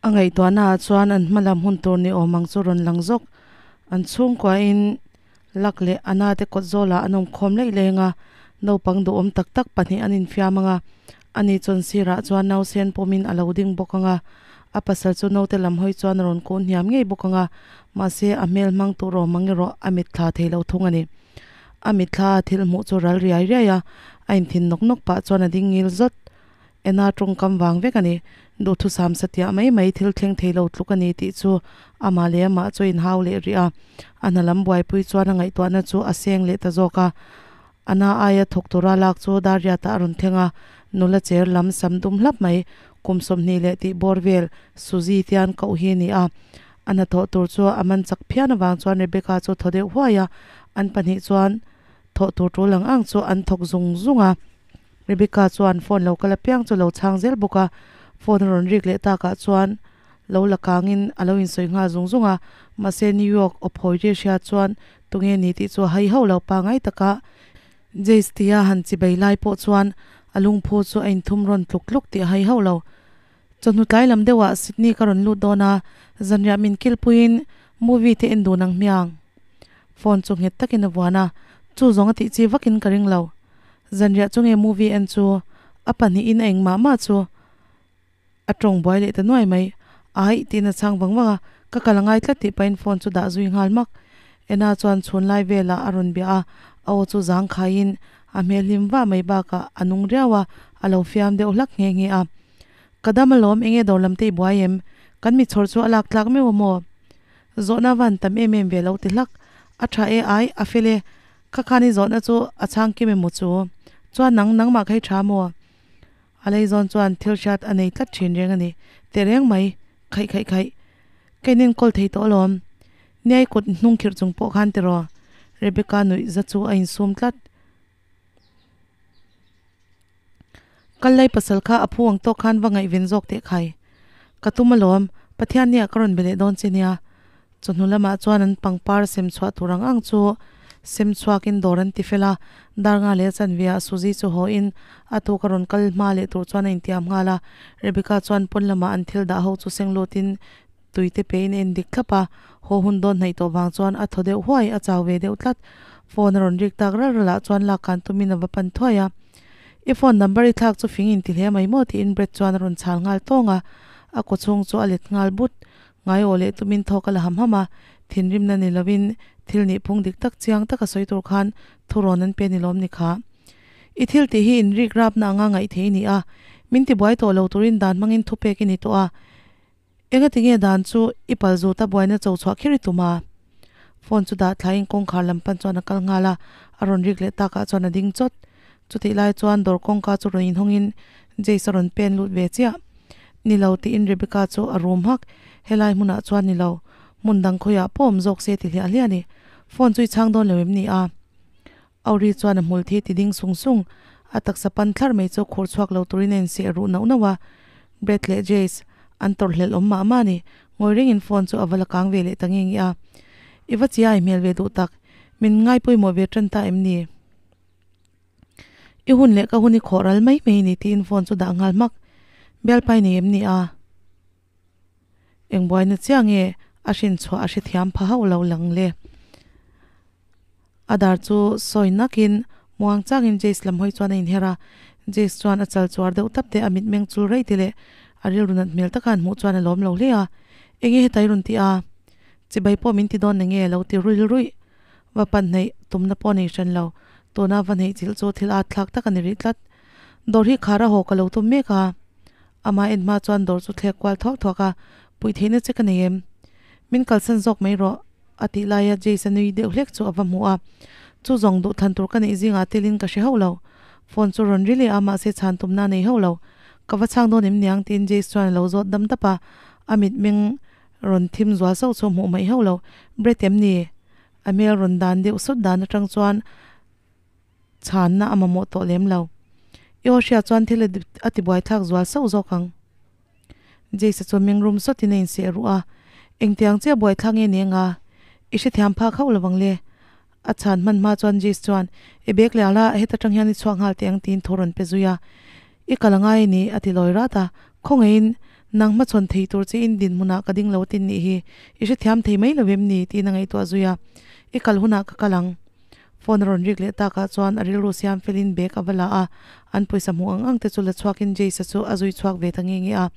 A ngaihtuahna ah chuan an hma lam hun tur ni awm ang chu rawn lang zawk. An chhungkua in lak leh ana te kawt zawlah an awm khawm laih leng a, naupang duhawm tak tak pahnih an infiam ang a, ani chuan sirah chuan nausen pawmin a lo ding bawk ang a, a pasal chu naute lam hawi chuan a rawn kun hniam ngei bawk ang a, mahse a hmel hmang tur awm ang erawh a mitthla thei lo thung a ni. A mitthla a thil hmuh chu ral riai riai a, a inthin nawk nawk pah chuan a ding ngil zawt. Ena tawngkam vang vek a ni. Duhthusam satiah mai mai thil thleng thei lo tluk a ni tih chu amah leh amah chu a inhau leh rih a. A hna lam buaipui chuan a ngaihtuahna chu a seng leh ta zawk a. A na aia thawk tura lak chu Dariata a rawn thleng a, nula cher lam sam dum hlap mai, kum 20 leh tih bawr vel Suzy tian koh hi a ni a. A hnathawh tur chu a man chak phian avang chuan Rebecca chu thaw deuh huai a, an pahnih chuan thawh tur tul ang ang chu an thawk zung zung a. Rebecca chuan phone lo kal apiang chu lo chhang zel bawk a, phone a rawn rik leh takah chuan lo la kangin a lo insawi nghal zung zung a, mahse New York aw phawi ri hria chuan tunge ni tih chu a hai hauh lo pangai taka Jace tia han chibei lai pawh chuan a lungphu chu a inthum rawn tluk tluk tih a hai hauh lo. Chawhnu tlai lam deuhah Sydney ka rawn lut dawn a, zanriah min kilpuiin movie te en dun ang hmiang. Phone chu nghet takin a vuan a, chu zawng a tih chi vakin ka ring lo. Zanriah chu nge movie en chu a pahnihin a engmah mah chu a tawng buai leh ta nuai mai. Aih tiin a chhang vang vang a, ka kal a ngai tlat tih pahin phone chu dah zui nghal hmak. Ena chuan chhun lai velah a rawn bia a, a aw chu zang khaiin a hmel hlim vah mai bakah a nung riau a, a lo fiam deuh hlak nghe nghe a. Ka dam alawm enge dawr lam te i buai em? Kan mi chhawr chu a lak tlak meuh a maw? Zawhna van tam em em ve lo ti hlak. A tha e ai, a fel e. Kha khan i zawhna chu a chhang kim emaw chu? Chuan nang, nangmah kha i tha maw? A leizawn chuan thil hriat a nei tlat thin reng a ni. Teh reng mai, khaih khaih khaih. Ka in enkawl thei tawh alawm. Niai kut hnung khirh chung pawh khan tiraw? Rebecca nuih za chu a insum tlat. Kal lai pasal kha a phu ang tawk khan va ngaihven zawk teh khai. Ka tum alawm, Pathian nia ka rawn be leh dawn che nia. Chawhnu lamah chuan an pangpar sem chhuah tur ang ang chu sem chhuakin dawr an ti fel a, dar nga leh a chanveah Suzy chu haw in a tuk a rawn kal hma leh tur chuan a intiam nghal a. Rebecca chuan pawn lamah an thil dah ho chu seng lutin tui te pe in a en dik thlap a, haw hun dawn hnaih tawh vang chuan a thaw deuh huai, a chau ve deuh tlat. Phone a rawn rik tak ral ral ah chuan lak kan tumin a va pan thuai a. I phone number i thlak chu fing in ti hle mai maw tiin Brett chuan a rawn chhal nghal tawng a, a kaw chhung chu a let nghal but. Ngai aw leh tumin thawk a la ham ham a, thinrimna ni lovin thil nih phung dik tak chiang taka sawi tur khan thurawn an pe ni lawm ni kha. I thil tih hi inrik rapna anga ngaih thei i ni a, min tibuai tawh lo turin dan hmangin thupek i ni tawh a, Engati nge dan chu i pal zut a buaina cho chhuah kher i tum a? Phone chu dah thlaiin kawngkhar lam pan chuan a kal nghal a, a rawn rik leh takah chuan a ding chawt. Chutih lai chuan dawr kawngka chu rawn inhawngin Jace a rawn pen lut ve chiah. Ni lo tiin Rebecca chu a rum hak. Helai hmunah chuan ni lo, hmun dang khawiah pawh awm zawk se ti hliah hliah a ni. Phone chu i chhang dawn lo em ni a? Auri chuan a hmul thi ti ding sung sung, a taksa pan thlar mai chu khur chhuak lo turin a inseh ruh nauh nauh a. Brett leh Jace an tawrh hlelh awm mah mah a ni. Ngawi rengin phone chu a va la kang ve leh ta nge nge a. I va chiai hmel ve duh tak, min ngai pawimawh ve tan ta em ni? I hun leh ka hun i khawh ral mai mai ni tiin phone chu dah nghal hmak. Bialpai nei em ni a? Eng buaina chiah nge a hrin chhuah a hrethiam pha hauh lo lang le. A dar chu sawi nakin muang changin Jace lam hawi chuan a inher a, Jace chuan a chal chuar deuh tap te a mitmeng chul rei te leh a rilru nat hmel taka an hmuh chuan a lawm lo hle a. Enge heta i rawn ti a? Chibai pawh min ti dawn na nge lo ti ruil ruih. Va pan hnaih tumna pawh nei hran lo, tuna va hnaih chilh chu thil at thlak tak a ni rih tlat. Dawr hi khar a haw ka lo tum mek a. Amah en hma chuan dawr chu thlek kual thuak thuak a, Puih theihna che ka nei em? Min kalsan zawk mai rawh, a tih laia Jace a nui deuh hlek chu a va hmu a. Chu zawng duh than tur ka neih zingah telin ka hre hauh lo. Phone chu rawn ri leh a, mahse chhan tumna a nei hauh lo. Ka va chhang dawn em niang? tiin Jace chuan a lo zawt dam dap a, a mitmeng rawn thim zual sauh chu a hmuh mai hauh lo. Brett em ni? A hmel rawn dan deuh sawt dan atang chuan chhanna a mamawh tawh lem lo. I aw hria chuan thil a tibuai thlak zual sauh zawk ang. Jace-a chu meng rum sawtin a inseh ruh a, Engtiang chiah buai thlak nge ni anga? I hrethiam phak hauh lovang le. A chhan hman hma chuan Jace chuan, I bag leh ala, heta tang hian i chhuak nghal teh ang tiin thu rawn pe zui a. I kal a ngai a ni, a ti lawi rat a. Khawngaihin, Nang hmachhawn thei tur che in dinhmunah ka ding lo tin nih hi i hrethiam thei mai lo em ni? tiin a ngaihtuah zui a, I kal hunah ka kal ang. Phone a rawn rik leh takah chuan a rilru siam felin bag a va la a, an pawisa hmuh ang ang te chu la chhuakin Jace-a chu a zui chhuak ve ta nge nge a.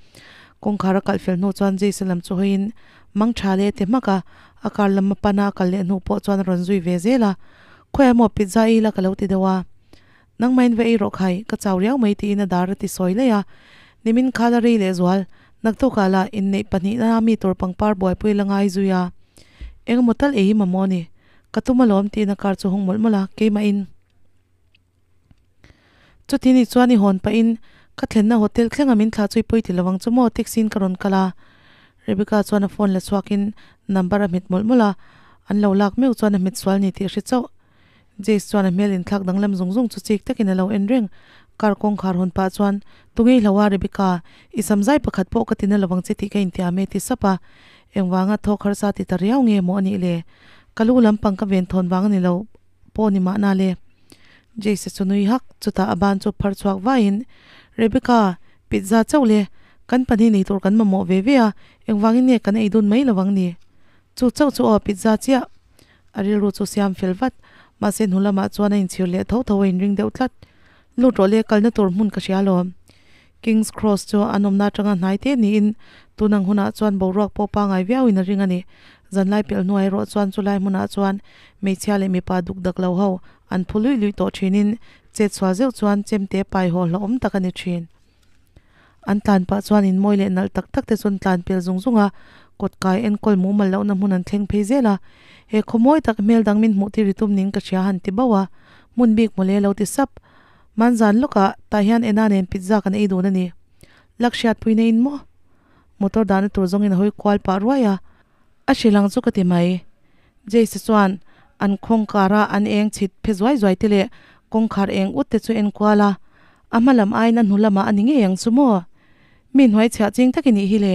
Kawngkhar a kalh fel hnu chuan Jace-a lam chu hawiin mang tha leh ti hmak a, a car lam a pan a, a kal leh hnu pawh chuan a rawn zui ve zel a. Khawiah maw pizza ei la ka lo ti deuh a. Nangmahin va ei rawh khai, ka chau riau mai tiin a dar a ti sawi laih a. Nimin kha la rei leh zual, naktukah lah inneih pahnihna mi tur pangpar buaipui la ngai zui a. Engemaw tal ei mamawh a ni. Ka tum alawm tiin a car chu hung mawlh mawlh a, keimahin. Chuti ni chuan i hawn pahin ka thlenna hotel thlenga min thlah chu i pawi ti lo ang chu maw taxi in ka rawn kal a. Rebecca chuan a phone la chhuakin number a hmet mawlh mawlh a, an lo lak meuh chuan a hmet sual ni tih a hre chauh. Jace chuan a hmel inthlak danglam zung zung chu chik takin a lo en reng. Car kawngkhar hawn pah chuan, Tungei hlo a Rebecca, i samzai pakhat pawh ka ti na lovang che tih ka intiam e ti sap a. Engvanga thawk harsa ti ta riau nge maw a nih le? Ka lu lampang ka ven thawn vang a ni lo pawh ni mahna le. Jace chu nui hak, chutah a ban chu phar chhuak vaiin, Rebecca, pizza chauh le, kan pahnih nei tur kan mamawh ve ve a, engvangin nge kan ei dun mai lovang ni? Chu chauh chu aw pizza chiah. A rilru chu siam fel vat, mahse hnu lamah chuan a inchhir leh tho tho a inring deuh tlat. Lut rawh le, kalna tur hmun ka hria alawm. Kings Cross chu an awmna atanga hnai te niin tun ang hunah chuan boruak pawh pangai viauin a ring a ni. Zanlai pelh hnuai erawh chuan chulai hmunah chuan hmeichhia leh mipa duk dak lo ho an phu luih luih tawh thinin chet chhuah zeuh chuan chemte pai haw hlauhawm tak a ni thin. An tlan pah chuan in mawi leh nalh tak tak te chu an tlan pel zung zung a, kawt kai enkawl mumal lohna hmun an thleng phei zel a. He khaw mawi tak hmel dang min hmuh tir i tum ning ka hria han ti bauh a, hmun bik mawle lo ti sap. Manzan lawkah tah hian Ena nen pizza kan ei dun a ni. Lak hriatpuina in maw? Motor dahna tur zawngin a hawi kual pah ruai a. A hrilh ang chu ka ti mai. Jace chuan an khawngkar a an eng chhit phe zuai zuai te leh kawngkhar eng ut te chu en kual a. A hma lam aiin a hnu lamah a ni ngei ang chu maw? Mi hnuai chhiah ching tak i nih hi le.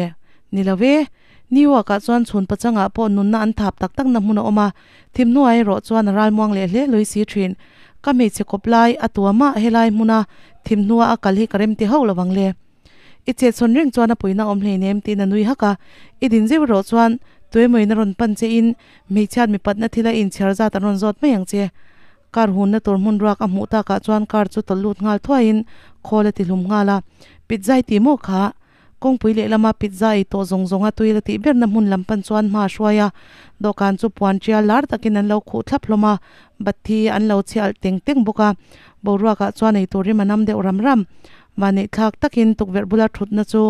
Ni lo e. New York ah chuan chhun pachangah pawh nunna an thap tak tak na hmun a awm a, thim hnuai erawh chuan a ralmuang leh hle lui si thin. Ka hmeichhe kawp lai a tuamah helai hmuna thim hnua a kal hi ka rem ti hauh lo ang le. I chetsawn reng chuan a puihna awm hleinem tiin a nui hak a, i din zeuh erawh chuan tuemawiin a rawn pan che in hmeichhiat mipatna thila i inchhiar zat an rawn zawt mai ang che. Car hunna tur hmun ruak a hmuh takah chuan car chu tawlh lut nghal thuaiin khawl a ti hlum nghal a, Pizza i ti maw kha? Kawngpui lehlama pizza ei tawh zawng zawnga tui la tih berna hmun lam pan chuan hma a hruai a, dawhkan chu puan tial lar takin an lo khuh thlap hlawm a, batthi an lo chhi alh teng teng bawk a, boruakah chuan ei tur rim a nam deuh ram ram. Vaneihthlak takin tukverh bula thutna chu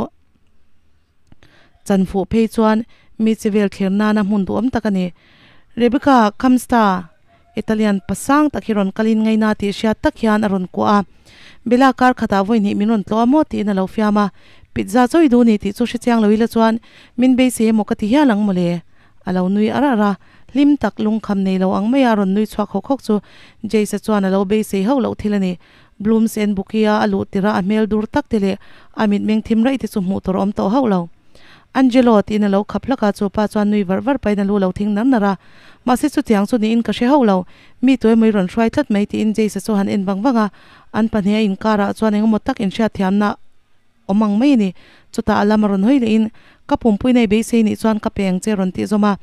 chan fuh phei chuan mi chi vel thlir nana hmun duhawm tak a ni. Rebecca Kamsta, Italian pasang tak hi rawn kalin ngaina tih hriat tak hian a rawn kuah a. Bella kar khatah vawi hnih min rawn tlawh a maw tiin a lo fiam a. Pizza chawi duh ni tih chu hre chiang lo ila chuan min beisei emaw ka ti hial ang mawle. A lo nui ar ar a, hlim tak lungkham nei lo ang maia a rawn nui chhuak hawk hawk chu Jace-a chuan a lo beisei hauh loh thil a ni. Blooms en bukia a luh tirh a a hmel dur tak te leh a mitmeng thim raih te chu hmuh tur a awm tawh hauh lo. Angelo tiin a lo khap hlak a, chu pa chuan nui var var pahin a lu lo thing nar nar a. Mahse chutiang chu niin ka hre hauh lo, mi tu emaw i rawn hruai tlat mai tiin Jace-a chu han en vang vang a, an pahnih a inkarah chuan engemaw tak inhriatthiamna awm ang mai a ni. Chutah a lam a rawn hawi lehin, Ka pumpui nei beisei nih chuan ka pe ang che rawn tih zawm a.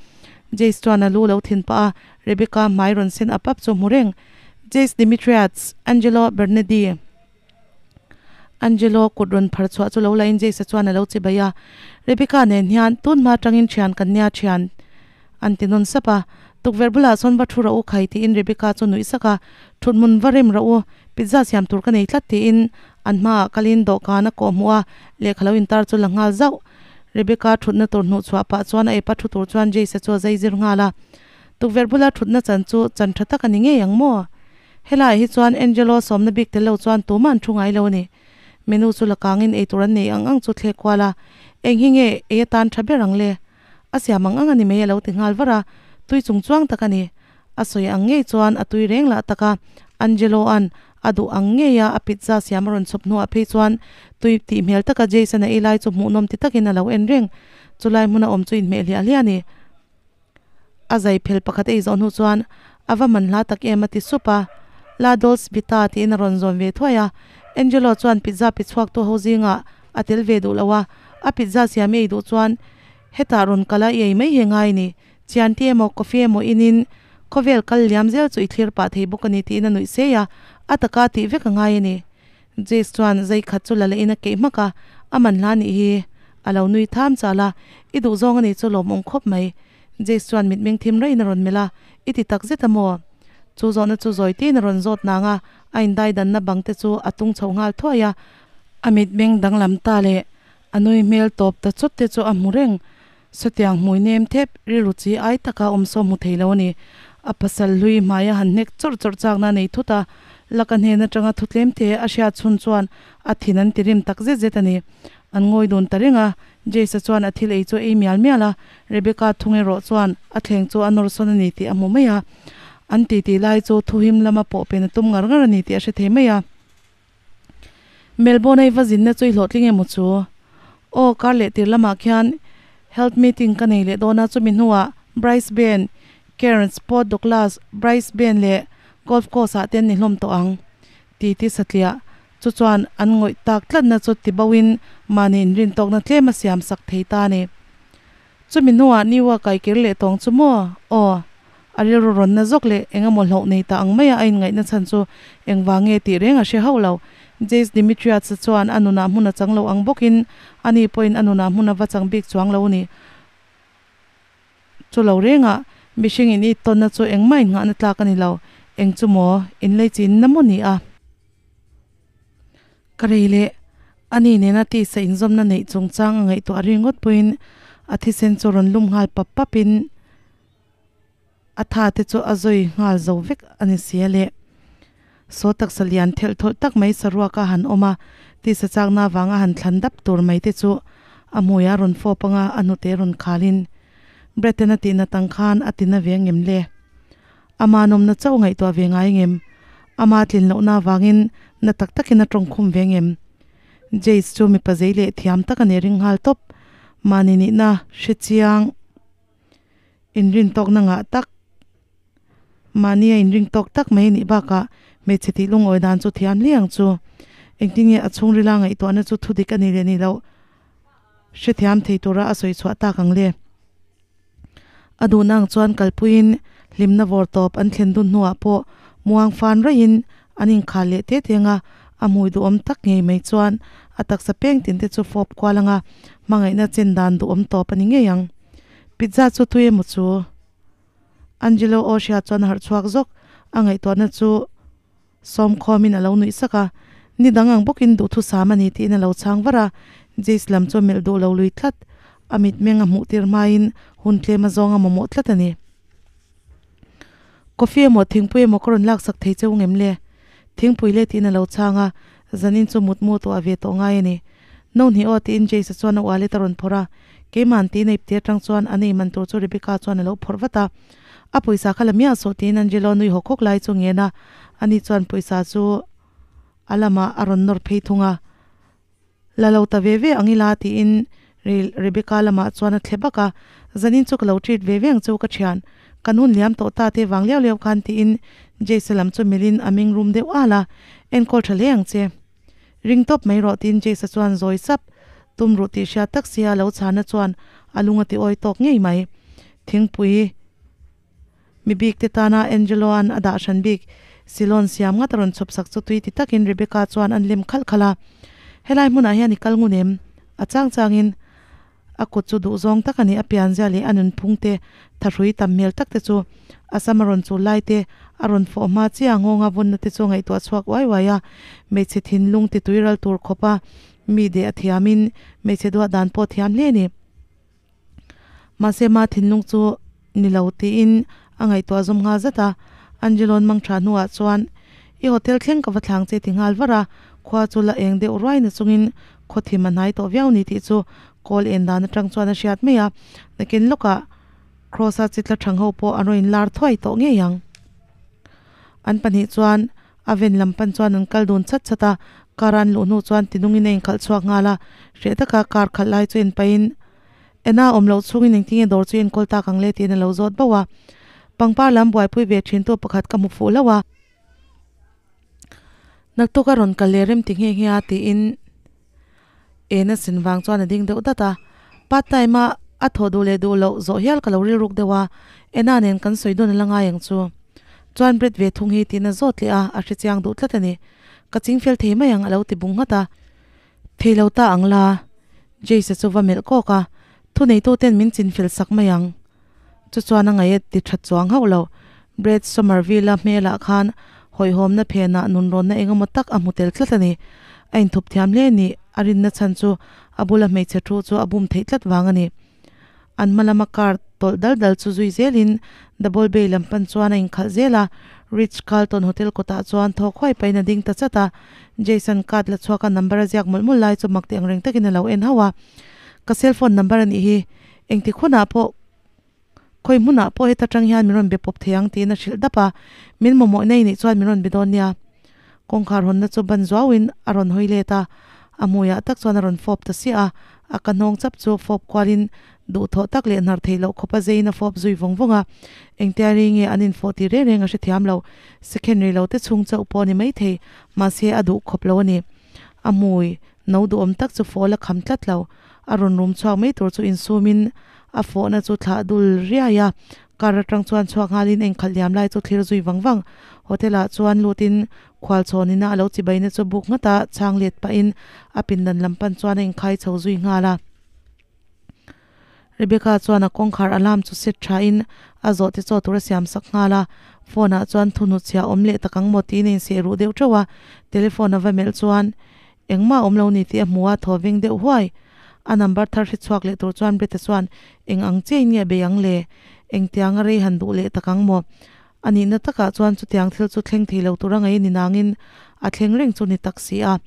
Jace chuan a lu lo thin pah a, Rebecca hmai rawn sen ap ap chu hmu reng. Jace Dimitriades, Angelo Bernardi. Angelo kut rawn phar chhuah chu lo la in Jace-a chuan a lo chi bai a. Rebecca nen hian tun hma atangin thian kan nia thian an ti nawn sap a. Tukverh bulah sawn va thu rah u khai tiin Rebecca chu nuih sak a. Thut hmun va rem rah u, pizza siam tur ka nei tlat tiin an hmaah kalin dawhkan a kawh hmuh a, lehkha lo intar chu la nghal zauh. Rebecca thutna tur hnuh chhuah pah chuan a epa thu tur chuan Jace-a chu a zai zir nghal a. Tukverh bula thutna chan chu chan tha tak a ni ngei ang maw? Helaiah hi chuan Angelo sawmna bik tel lo chuan tumah an thu ngai lo a ni. Menu chu la kangin eitur an nei ang ang chu thlek kual a, eng hi nge ei atan tha ber ang le? A siam ang ang a ni mai a lo ti nghal var a, tui chung chuang tak a ni. A sawi ang ngei chuan a tui reng lah tak a, Angelo-a'n a duh ang ngei a a pizza siam a rawn chhawp hnuah phei chuan tui tih hmel taka Jason-a ei lai chu hmuhnawm ti takin a lo en reng. Chulai hmuna awm chu inhmeh hliah hliah a ni. A zai phel pakhat ei zawh hnu chuan a va man hla tak em a ti sup a, La Dolce Vita tiin a rawn zawn ve thuai a. Angelo chuan pizza pe chhuak tu ho zingah a tel ve duh lo a, A pizza siam i ei duh chuan hetah rawn kal a i ei mai hi ngai ni. Chianti emaw coffee emaw inin khawvel kal liam zel chu i thlir pah thei bawk a ni tiin a nuih sei a, a taka tih vek a ngai a ni. Jace chuan zai khat chu la leh in a keih hmak a, a man hla nih hi a lo nui tham chal a, i duh zawng a ni chu lawmawm khawp mai. Jace chuan mitmeng thim raiin a rawn melh a, i ti tak zet a maw? Chu zawhna chu zawi tiin a rawn zawt nang a, a indai danna bang te chu a tung chho nghal thuai a, a mitmeng danglam ta leh a nui hmel tawp ta chawt te chu a hmu reng. Sawtiang hmui nem thep rilru chi ai taka awm saw hmu thei lo a ni. A pasal hlui hmaia han hnek chawrh chawrh chakna a nei thut a, laka hnen atanga thu tlem te a hriat chhun chuan a thin an ti rim tak zet zet a ni. An ngawi dun ta reng a, Jace-a chuan a thil ei chu a ei mial mial a, Rebecca thung erawh chuan a thleng chu a nawr sawn a ni tih a hmu mai a. An titi lai chu thuhim lama pawh pen a tum ngar ngar a ni tih a hre thei mai a. Melbourne-a i va zinna chu i hlawhtling emaw chu? Aw, kar leh tir lamah khian Health meeting ka nei leh dawn a, chumi hnuah Brisbane, Cairns, Port Douglas, Brisbane leh Gold Coast-ah te an ni hlawm tawh ang. Ti ti satliah chu chuan an ngawih tak tlatna chu ti boin mahni inrintawkna tlem a siam sak thei ta a ni. Chumi hnuah Niwa kai kir leh tawng chu maw? Aw. A rilru rawnna zawk leh eng emaw hlauh nei ta ang maia a inngaihna chhan chu engvang nge tih reng a hre hauh lo. Jace Dimitriades chuan a nunah hmun a chang lo ang bawkin ani pawhin a nunah hmun a va chang bik chuang lo ni. Chu lo rengah mihring in it tawnna chu engmah innghahna tlak a ni lo. Eng chu maw? Inlei chinna maw ni a? Ka rei leh ani nena tisa inzawmna neih chungchang a ngaihtuah ringawt pawhin a thisen chu rawn lum nghal pap papin a tha te chu a zawi nghal zo vek a ni sia le. Saw taksa lian thelh thawlh tak mai saruak a han awm a, tisa chakna avanga han thlan dap tur mai te chu a hmuiah rawn fawp anga a hnute rawn khalin Brett-en a tihna tang khan a tina ve ngem le. Ama nawmna chauh ngaihtuah ve ngai ngem? Ama tlin lohna avangin na tak takin a tawngkhum ve ngem? Jace chu mipa zei leh thiam tak a ni ring nghal tawp. Mahni nihna hre chiang inrintawkna ngah tak, mahni a inringtawk tak mai nih bakah hmeichhe tih lungawi dan chu thiam hle ang chu. Engtin nge a chhungrila ngaihtuahna chu thudik a ni leh nih loh hrethiam thei tura a sawi chhuah tak ang le? A duhna ang chuan kalpuiin hlimna vawr tawp an thlen dun hnuah pawh muang fan raihin an inkhal leh te teng a, a hmui duhawm tak ngei mai chuan a taksa peng tin te chu fawp kual anga hmangaihna chen dan duhawm tawp a ni ngei ang. Pizza chu tui emaw chu? Angelo aw hria chuan a harh chhuak zawk, a ngaihtuahna chu Sawmkhawmin a lo nuih sak a, Ni dang ang bawkin duhthusam a ni tiin a lo chhang var a, Jace lam chu a melh duh lo lui tlat. A mitmeng a hmuh tir hmain hun tlem a zawng a mamawh tlat a ni. Coffee emaw thingpui emaw ka rawn laksak thei cheu ngem le? Thingpui le tiin a lo chhang a, zanin chu mutmu tawh a ve tawh ngai a ni. No hnih aw tiin Jace-a chuan a wallet a rawn phawrh a, Keima'n tiin a ipte atang chuan an eiman tur chu Rebecca chuan a lo phawrh vat a. A pawisa kha la miah sawh tiin Angelo nui hawk hawk lai chu ngen a, ani chuan pawisa chu a lamah a rawn nawr phei thung a. La lo ta ve ve ang ila tiin Rebecca lamah chuan a thle bak a, Zanin chu ka lo treat ve ve ang chu ka thian, kan hun liam tawh ta te vang liau liau khan tiin Jace-a lam chu melhin a ming rum deuh al a, Enkawl tha hle ang che. Ring tawp mai rawh tiin Jace-a chuan zawi sap tum ruh tih hriat tak sia lo chhana chuan a lung a ti awi tawk ngei mai. Thingpui mi bik te tana Angelo-a'n a dah hran bik Silon siam ngat a rawn chhawp sak chu tui ti takin Rebecca chuan an lem khalh khalh a. Helai hmunah hian i kal ngun em? A chang changin A kut chu duhzawng tak a ni, a pianzia leh a nunphung te, thahrui tam hmel tak te chu a sam a rawn chul lai te, a rawn fawh hma chiah a nghawnga vunna te chu a ngaihtuah chhuak uai uai a. Hmeichhe thinlung ti tui ral tur khawp a mi deh a thiamin hmeichhe duah dan pawh thiam hle a ni. Mahse ma thinlung chu ni lo tiin a ngaihtuah zawm nghal zat a. Angelo'n mang tha hnuah chuan I hotel thleng ka va thlang che ti nghal var a, khua chu la eng deuh ruai na chungin khaw thim a hnai tawh viau ni tih chu kawl en dan atang chuan a hriat mai a, nakin lawkah Kross-a chitla thang ho pawh an rawn inlar thuai tawh ngei ang. An pahnih chuan a ven lam pan chuan an kal dun chat chat a, car a an luh hnu chuan tinungin a inkhalh chhuak nghal a, hreh taka car khalh lai chu en pahin Ena awm loh chhungin engtinge dawr chu enkawl tak ang le tiin a lo zawt bauh a. Pangpar lam buaipui ve thintu pakhat ka hmu fuh hlauh a. Naktuk a rawn kal leh rem ti nghe nghe a tiin Ena sin vang chuan a ding deuh dat a, part time a a thawh duh leh duh loh zawh hial ka lo rilruk deuh a, Ena nen kan sawi dun a la ngai ang chu. Chuan Brett ve thung hi tiin a zawt leh a, a hrechiang duh tlat a ni. Ka chingfel thei mai ang a lo ti bung nghat a. Thei lo ta ang la, Jace-a chu va melh kawk a, thuneituten min chinfel sak mai ang. Chu chuan a ngaih a ti tha chuang hauh lo. Brett Somerville-a hmelah khan hawihhawmna phenah nunrawnna eng emaw tak a hmu tel tlat a ni. A inthup thiam hle ni, a rinna chhan chu a bula hmeichhe thu chu a bum theih tlat vang a ni. An hma lama car tawlh dal dal chu zui zelin Double Bay lam pan chuan a inkhalh zel a, Ritz Carlton Hotel kawtah chuan thawk huai pahin a ding ta chat a. Jason card la chhuak a number a ziak mawlh mawlh lai chu mak tih angreng takin a lo en hauh a. Ka cell phone number a nih hi. Engtik hunah pawh khawi hmunah pawh heta tang hian min rawn be pawp thei ang tiin a hrilh dap a, min mamawh nei nih chuan min rawn be dawn nia. Kawngkhar hawnna chu ban zuauin a rawn hawi let a, a hmuiah tak chuan a rawn fawp ta siah a, a ka hnawng chap chu fawp kualin duhthawh tak leh hnar theih loh khawpa zeiin a fawp zui vawng vawng a, engtia ri nge an infawh tih reng reng a hrethiam lo, second rei lo te chhung chauh pawh a ni maithei, mahse a duh khawp lo a ni. A hmui no duhawm tak chu fawh la kham tlat lo, a rawn rum chhuak mai tur chu insumin a fawhna chu thlah dul riai a, car atang chuan chhuak nghalin a inkhalh liam lai chu thlir zui vang vang. Hotel ah chuan lutin khual chhawnina a lo chibaina chu buk nghat a, chhang let pahin a pindan lam pan chuan a inkhai chho zui nghal a. Rebecca chuan a kawngkhar alarm chu set tha in a zawh te chaw tur a siam sak nghal a, phone ah chuan thunut chhia awm leh tak ang maw tiin a inseh ruh deuh teuh a, telephone a va melh chuan engmah a awm lo ni tih a hmu a, thaw veng deuh huai. A number thar hre chhuak leh tur chuan Brett-a chuan eng ang chiahin nge a bei ang le? Engtiang a rei han duh leh tak ang maw? A nihna takah chuan chutiang thil chu thleng thei lo tur a ngaih a ni nangin a thleng reng chu ni tak si a.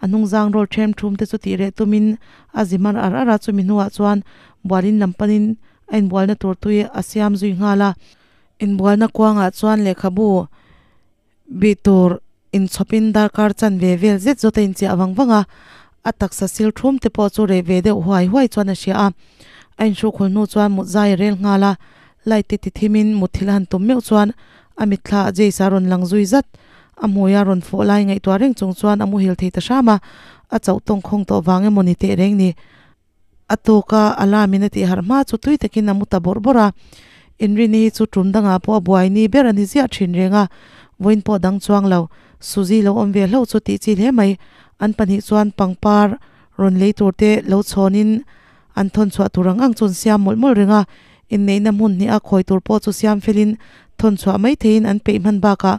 A hnungzang rawl ṭhem ṭhum te chu tih reh tumin a zi mar ar ar a, chumi hnuah chuan bualin lam panin a inbualna tur tui a siam zui nghal a. Inbualna kuangah chuan lehkhabu bih tur inchhawpin darkar chanve vel zet zawt a inchiah vang vang a, a taksa sil ṭhum te pawh chu reh ve deuh huai huai chuan a hria a. A inhrukhul hnu chuan mut zai a rel nghal a, light te ti thimin mutthilh a han tum meuh chuan a mitthla ah Jace a rawn lang zui zat. A hmui a rawn fawh lai ngaihtuah reng chung chuan a muhil thei ta hram a, a chauh tawng khawng tawh vang emaw ni teh reng ni. A tawk a, alarm in a tih harh hma chu tui takin a mu ta bawrh bawrh a. Inrini hi chu tum dangah pawh a buai ni ber a ni ziah thin reng a, vawiin pawh dang chuang lo. Suzy lo awm ve hlauh chu tih chi hle mai. An pahnih chuan pangpar rawn lei tur te lo chhawnin an thawn chhuah tur ang ang chu an siam mawlh mawlh reng a, inneihna hmun hnih a khawi tur pawh chu siam felin thawn chhuah mai theiin an peih hman bakah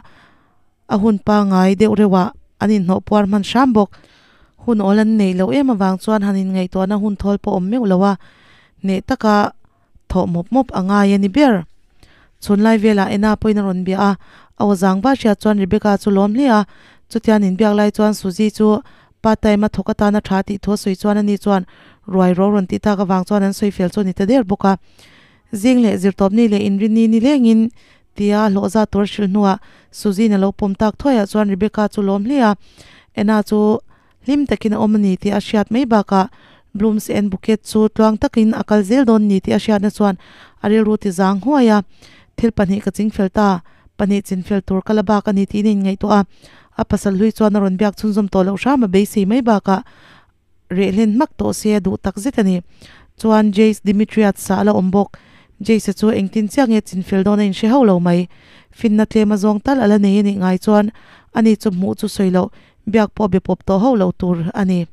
a hun pangai deuh reuhah an inhnawh puar hman hram bawk. Hun awl an neih loh em avang chuan han inngaihtuahna hun thawl pawh awm meuh lo a, hneh taka thawh mawp mawp a ngai a ni ber. Chhunlai velah Ena pawhin a rawn bia a, a aw zang va hriat chuan Rebecca chu lawm hle a, chutian inbiak lai chuan Suzy chu Part time a thawk atana tha tih thu a sawi chuan ani chuan ruai ro rawn tih tak avang chuan an sawi fel chu a ni ta der bawk a. Zing leh zirtawpni leh inrinni ni lengin tia hlawh zat tur a hrilh hnuah Suzy-in a lo pawm tak thuaiah chuan Rebecca chu lawm hle a, Anna chu hlim takin a awm a ni tih a hriat mai bakah Blooms and Bouquet chu tluang takin a kal zel dawn ni tih a hriatna chuan a rilru ti zang huai a, Thil pahnih ka chingfel ta, pahnih chinfel tur ka la bak a ni tiin a inngaihtuah a. A pasal hlui chuan a rawn biak chhunzawm tawh loh hram a beisei mai bakah reh hlen hmak tawh se a duh tak zet a ni. Chuan Jace Dimitriadsa a la awm bawk. Jace-a chu engtin chiah nge chinfel dawn a inhre hauh lo mai. Finna tlem a zawng tal a la nei a nih ngai chuan ani chu hmuh chu sawi loh, biak pawh be pawp tawh hauh loh tur a ni.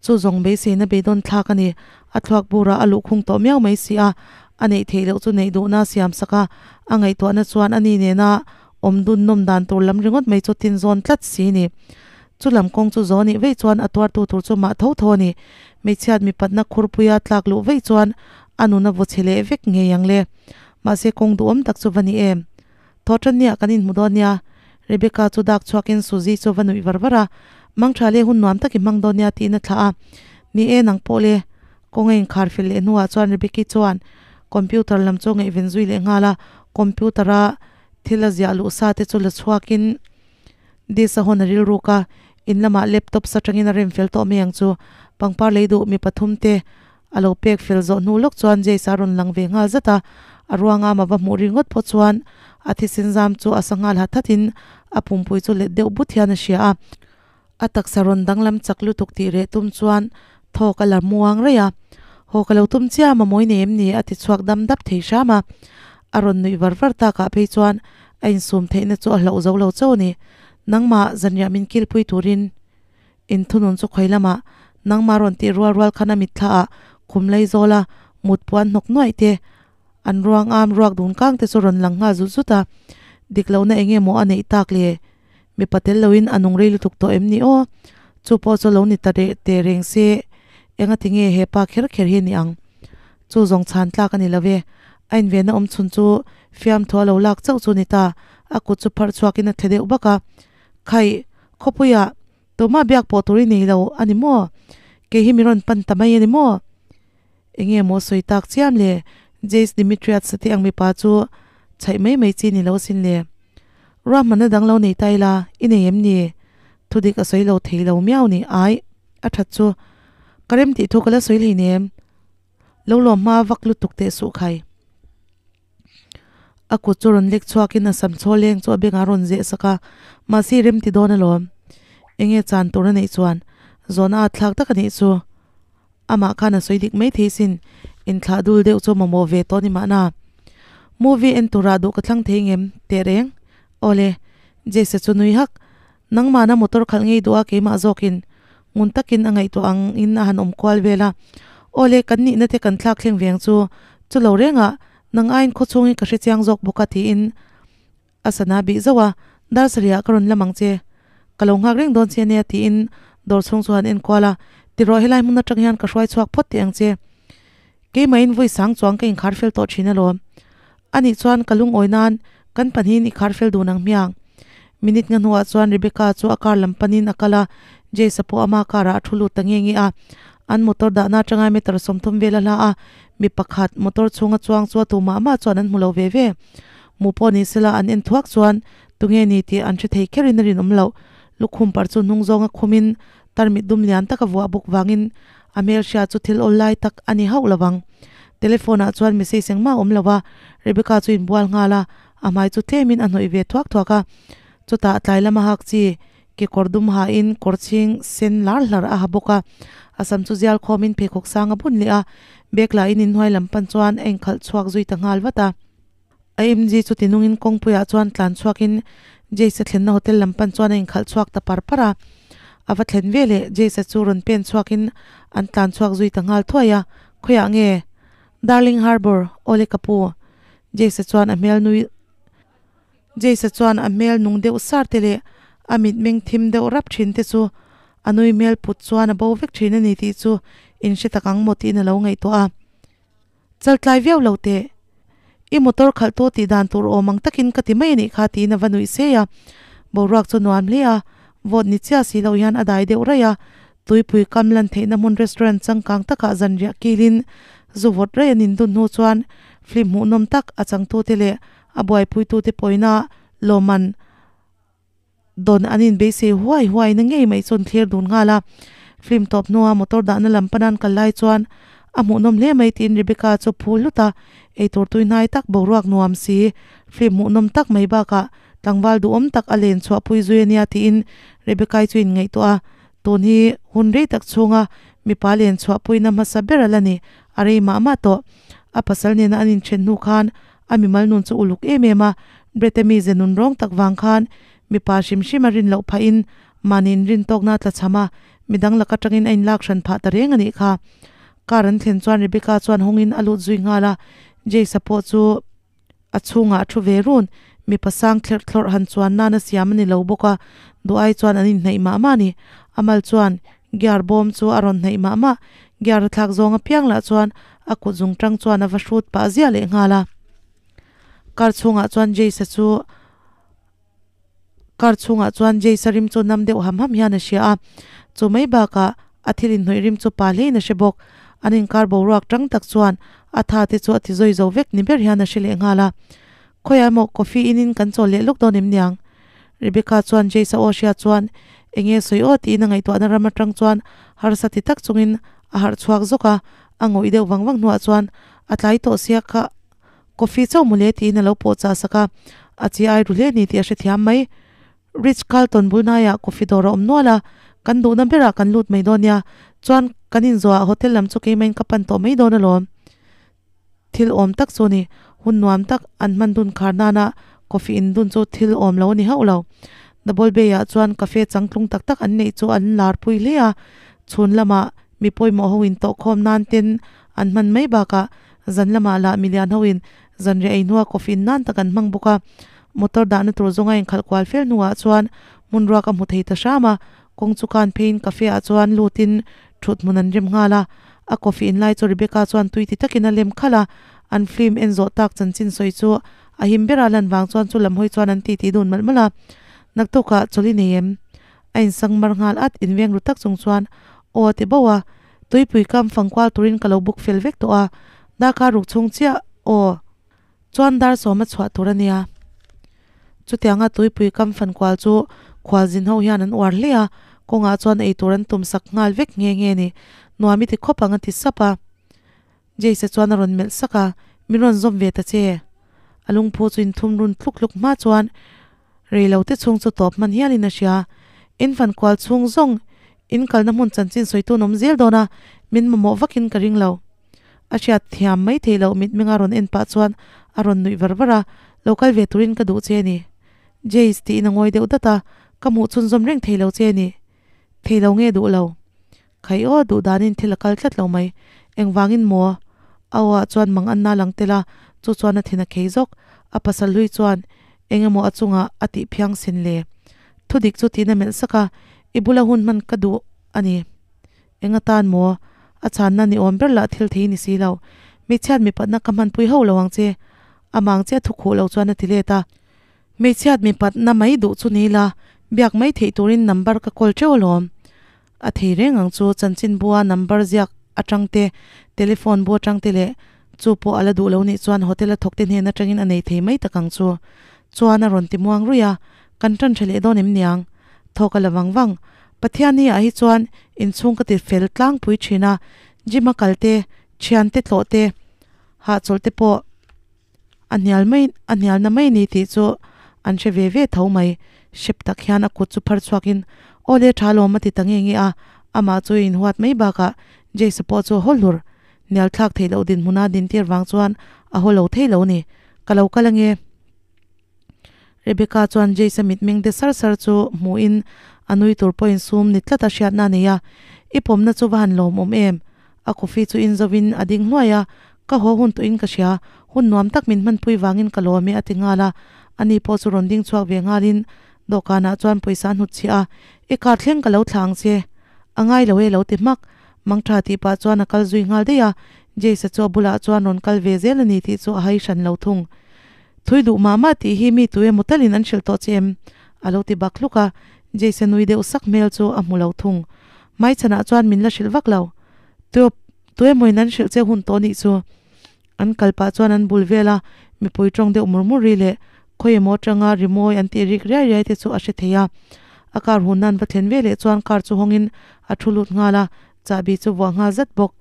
Chu zawng beiseina beidawn thlak a ni. A thluak burah a luhkhung tawh miau mai si a, a neih theih loh chu neih duhna a siam sak a, a ngaihtuahna chuan a ni nena awm dun nawm dan tur lam ringawt mai chu tin zawn tlat si ni. Chu lam kawng chu zaw nih veih chuan a tuartu tur chu mah tho tho a ni. Hmeichhiat mipatna khurpuia tlak luh veih chuan a nun a vaw chhe leh vek ngei ang le. Mahse kawng duhawm tak chu va ni em? Thawhṭan nia kan inhmu dawn nia. Rebecca chu dak chhuakin Suzy chu va nuih var var a, Mangṭha le hun nuam tak i hmang dawn nia tiin a thlah a. Ni e nang pawh le. Kawng a inkhar fel leh hnuah chuan Rebecca chuan computer lam chu a ngaihven zui leh nghal a, computer a thil a ziah luh sa te chu la chhuakin disk a hawn a rilruk a, in lamah laptop sa tangin a rem fel tawh mai ang chu. Pangpar lei duh mi pathum te A lo pek fel zawh hnu lawk chuan Jace a rawn lang ve nghal zat a, a ruangam a va hmuh ringawt pawh chuan a thisen zam chu a sa nghal hat hat in a pumpui chu let deuh but hian a hria a. A taksa rawn danglam chak lutuk tih reh tum chuan thawk a la muang raih a. Haw ka lo tum chiam a mawi nei em ni? a ti chhuak dam dap thei hram a. A rawn nuih var var takah phei chuan a insum theihna chu a hlauh zo lo chauh a ni. Nangmah zanriah min kilpui turin inthunun chu khawi lamah nangmah rawn tih rual rual khan a mitthla ah khum lei zawl a mut puan hnawk nuaih te an ruang am ruak dun kang te chu rawn lang nghal zut zut a. Dik lohna eng nge maw a neih tak le? Mipa tel loin a nung rei lutuk tawh em ni aw? Chu pawh chu lo ni ta reh teh reng se, engati nge he pa kher kher hi ni ang? Chu zawng chhan tlak a ni lo e. A invenna awm chhun chu fiamthu a lo lak chauh chu ni ta, a kut chu pharh chhuakin a thle deuh bak a. Khaih, khawpuiah tumah biak pawh tur i nei lo a ni maw? Kei hi mi rawn pan ta mai a ni maw? Enge maw sawi tak chiam le? Jace Dimitriadsa te ang mipa chu chhaih mai mai chi ni lo sin le. Ruahmanna dang lo nei ta ila, i nei em ni? Thudik a sawi lo thei lo miau ni ai, a that chu. Ka rem tih thu ka la sawi hleinem. Lo lawm hma vak lutuk teh suh khai. A kut chu rawn lek chhuakin a sam chhaw leng chu a bengah a rawn zeh sak a, mahse i remti dawn alawm. Enge chan tur a neih chuan zawhna a thlak tak a nih chu. Amah khan a sawi dik mai thei sin, inthlah dul deuh chu mamawh ve tawh ni mahna. Movie en turah duh ka thlang thei ngem teh reng. Awle, Jace-a chu nui hak. Nangmahna motor khalh ngei duh a keimah zawkin ngun takin a ngaihtuah ang in a han awm kual vel a. Awle, kan nihna te kan thlak thleng veng chu chu lo rengah nang aiin khawchhung hi ka hre chiang zawk bawk a tiin a sana bih zauh a, dar sarihah ka rawn lam ang che. Ka lo nghak reng dawn che ania tiin dawr chhung chu han en kual a, Tirawh helai hmun atang hian ka hruai chhuak phawt teh ang che. Keimahin vawi sang chuang ka inkhar fel tawh thin alawm. Anih chuan ka lungawi nan kan pahnihin i khar fel dun ang hmiang. Minute nga hnuah chuan Rebecca chu a car lam panin a kal a, Jace-a pawh ama car ah a thu lut ta nge nge a. An motor dahna atanga meter 30 vel a hla a, mi pakhat motor chhunga chuang chu a tu mah mah chuan an hmu lo ve ve. Hmuh pawh ni sela an en thuak chuan tunge ni tih an hre thei kherin a rinawm loh. Lukhum par chu hnung zawnga khumin tarmit dum lian taka vuah bawk vangin a hmelhria chu thil awl lai tak a ni hauh lo vang. Telephone ah chuan message engmah a awm lo a, Rebecca chu inbual nghal a, a hmai chu tlemin a hnawih ve thuak thuak a. Chutah tlai lama hak chi kekawr dum hain kawr chhing sen lar hlar a ha bawk a, a sam chu zial khawmin pheikhawk sang a bun leh a, bag lah in inhnuai lam pan chuan a inkhalh chhuak zui ta nghal vat a. AMG chu tinungin kawngpuiah chuan tlan chhuakin Jace-a thlenna hotel lam pan chuan a inkhalh chhuak ta par par a. A va thlen ve leh Jace-a chu rawn pen chhuakin an tlan chhuak zui ta nghal thuai a, Khawiah nge? Darling Harbour, awle ka pu. Jace-a chuan a hmel nui Jace-a chuan a hmel nung deuh sar te leh a mitmeng thim deuh rap thin te chu a nui hmel put chuan a bo vek thin a ni tih chu inhre tak ang maw tiin a lo ngaihtuah a. Chaltlai viau lo teh. I motor khalh tu tih dan tur awm ang takin ka ti mai a nih kha tiin a va nuih sei a. Boruak chu nuam hle a, vawt ni chiah si loh hian a dai deuh raih a. Tuipui kam lan theihna hmun restaurant changkang takah zanriah kilin zu vawt raih an indun hnu chuan film hmuhnawm tak a changtute leh a buaipuitute pawina lawmman Dawn an inbeisei huai huai na ngei mai chuan thlir dun nghal a, film tawp hnua motor dahna lam pana an kal lai chuan a hmuhnawm hle mai tiin Rebecca chu phul hlut a, eitur tui hnai tak boruak nuam si, film hmuhnawm tak mai bakah tlangval duhawm tak a len chhuah pui zui ania tiin Rebecca-i chu inngaihtuah a, tun hi hun rei tak chhunga mipa len chhuah puina hmasa ber a la ni, a rei mah mah tawh. A pasal nena an inthen hnu khan A mimal nun chu uluk em em a, Brett-a mize nun rawng tak vang khan mipa hrim hrim a rin loh phahin mahni inrin tawkna a tlachham a, midang lak atangin a inlak hran phah ta reng a nih kha. Car an thlen chuan Rebecca chuan hawngin a lut zui nghal a, Jace-a pawh chu a chhungah a thu ve run. Mipa sang thlerh thlawrh han chuan nan a siam a ni lo bawk a, duh ai chuan an inhnaih mah mah a ni. A mal chuan gear bawm chu a rawn hnaih mah mah, gear a thlak zawng apiang lah chuan A kut zung tang chuan a va hrut pah ziah leh nghal a. Car chhungah chuan Jace-a chu Car chhungah chuan Jace-a rim chu nam deuh ham ham hian a hria a. Chu mai bakah a thil inhnawih rim chu pa hlein a hre bawk. An inkar boruak tang tak chuan a tha te chu a ti zawi zo vek ni ber hian a hre leh nghal a. Khawiah emaw coffee in in kan chawl leh lawk dawn em niang? Rebecca chuan Jace-a aw hria chuan eng nge sawi aw tiin a ngaihtuahna ram atang chuan harsa ti tak chungin a harh chhuak zawk a. A ngawih deuh vang vang hnuah chuan a tlai tawh sia kha coffee chauh mawle tiin a lo pawh chah sak a, a chi ai ru hle a ni tih a hrethiam mai. Ritz Carlton bul hnaiah coffee dawr a awm nual a, Kan duhna berah kan lut mai dawn nia, chuan kan inzawhah hotel lam chu keimahin ka pan tawh mai dawn alawm. Thil awm tak chu ni, hun nuam tak an hman dun khar nana coffee in dun chu thil awm lo a ni hauh lo. Double Bay ah chuan cafe changtlung tak tak an neih chu an lar pui hle a, chhun lamah mi pawimawh ho in tawhkhawm nan ten an hman mai bakah zan lamah lah milian ho in zanriah ei hnua coffee in nan tak an hmang bawk a. Motor dahna tur zawnga inkhalh kual fel hnuah chuan hmun ruak a hmu thei ta hram a, kawng chu kan pheiin cafe ah chuan lutin thut hmun an rem nghal a. A coffee in lai chu Rebecca chuan tui ti takin a lem khalh a, an film en zawh tak chanchin sawi chu a him bera lan vang chuan chu lam hawi chuan an titi dun malh malh a. Naktukah chawlh i nei em? A insang mar nghal at, inveng ru tak chung chuan aw a ti bauh a, Tuipui kam fangkual turin ka lo book fel vek tawh a, darkar ruk chhung chiah aw chuan dar sawm a chhuah tur a nia. Chutianga tuipui kam fankual chu khualzin ho hian an uar hle a, kawngah chuan eitur an tum sak nghal vek nghe nghe ni. Nuam i ti khawp ang a ti sap a. Jace-a chuan a rawn melh sak a, Min rawn zawm ve ta che. A lungphu chu inthum run tluk tluk hma chuan reilo te chhung chu tawp hman hialin a hria. In fankual chhung zawng in kalna hmun chanchin sawitu an awm zel dawn a, min mamawh vakin ka ring lo. A hriat thiam mai theih loh mitmenga rawn en pah chuan a rawn nuih var var a, Lo kal ve turin ka duh che a ni. Jace tiin a ngawi deuh dat a, Ka hmuh chhunzawm reng thei lo che a ni. Thei lo nge duh lo. Khai aw, duh danin thil a kal tlat lo mai. Engvangin maw? A aw ah chuan mang anna lang tel a, chu chuan a thin a khei zawk. A pasal hlui chuan eng emaw a chungah a tih phiang sin le. Thudik chu tiin a melh sak a, I bula hun hman ka duh a ni. Eng atan maw? A chhanna ni awm ber lah thil thei ni si lo. Hmeichhiat mipatna ka hmanpui hauh lo ang che. Amang che thu khuh lo chuan a ti let a. Hmeichhiat mipatna mai duh chu ni la, biak mai theih turin number ka call teuh alawm. A thei reng ang chu chanchinbua number ziak atang te, telephone bu atang te leh chu pawh a la duh lo nih chuan hotel a thawk te hnen atangin a nei thei mai tak ang chu. Chuan a rawn ti muang ruih a, kan tan tha leh dawn em niang? Thawk a la vang vang. Pathianni ah hi chuan inchhung ka ti fel tlangpui thin a, gym a kal te, thian te tlawh te, hahchawlh te pawh a hnial mai a hnialna mai ni tih chu an hre ve ve tho mai. Hrep tak hian a kut chu phar chhuakin aw le tha lawm a ti ta nge nge a, amah chu inhuat mai bakah Jace-a pawh chu a haw hlur. Hnial thlak theih loh dinhmuna dintir vang chuan a haw lo thei lo ni. Ka lo kal ange. Rebecca chuan Jace-a mitmeng de sar sar chu hmuhin a nui tur pawhin sum ni tlat a hriatna a nei a, I pawmna chu va han lawmawm em? A coffee chu in zovin a ding hluai a, Ka haw hun tawhin ka hria, hun nuam tak min hmanpui vangin ka lawm e a ti nghal a, ani pawh chu rawn ding chhuak ve nghalin dawhkanah chuan pawisa a hnutchhiah a, I car thleng ka lo thlah ang che, a ngai lo e lo ti hmak. Mangtha tih pah chuan a kal zui nghal daih a, Jace-a chu a bulah chuan rawn kal ve zel a ni tih chu a hai hran lo thung. Thui duh mah mah tih hi mi tu emaw talin an hrilh tawh che em? A lo ti bak hluk a, Jace-a nui deuh sak hmel chu a hmu lo thung. Hmaichhanah chuan min la hrilh vak lo. Tu tu emawin an hrilh che hun tawh nih chu. An kal pah chuan an bul vel a, mipui tawng deuh mur mur ri leh khawi emaw atanga rimawi an tih rik riai riai te chu a hre thei a. A car hunna an va thlen ve leh chuan car chu hawngin a thu lut nghal a, chahbi chu vuah nghal zat bawk.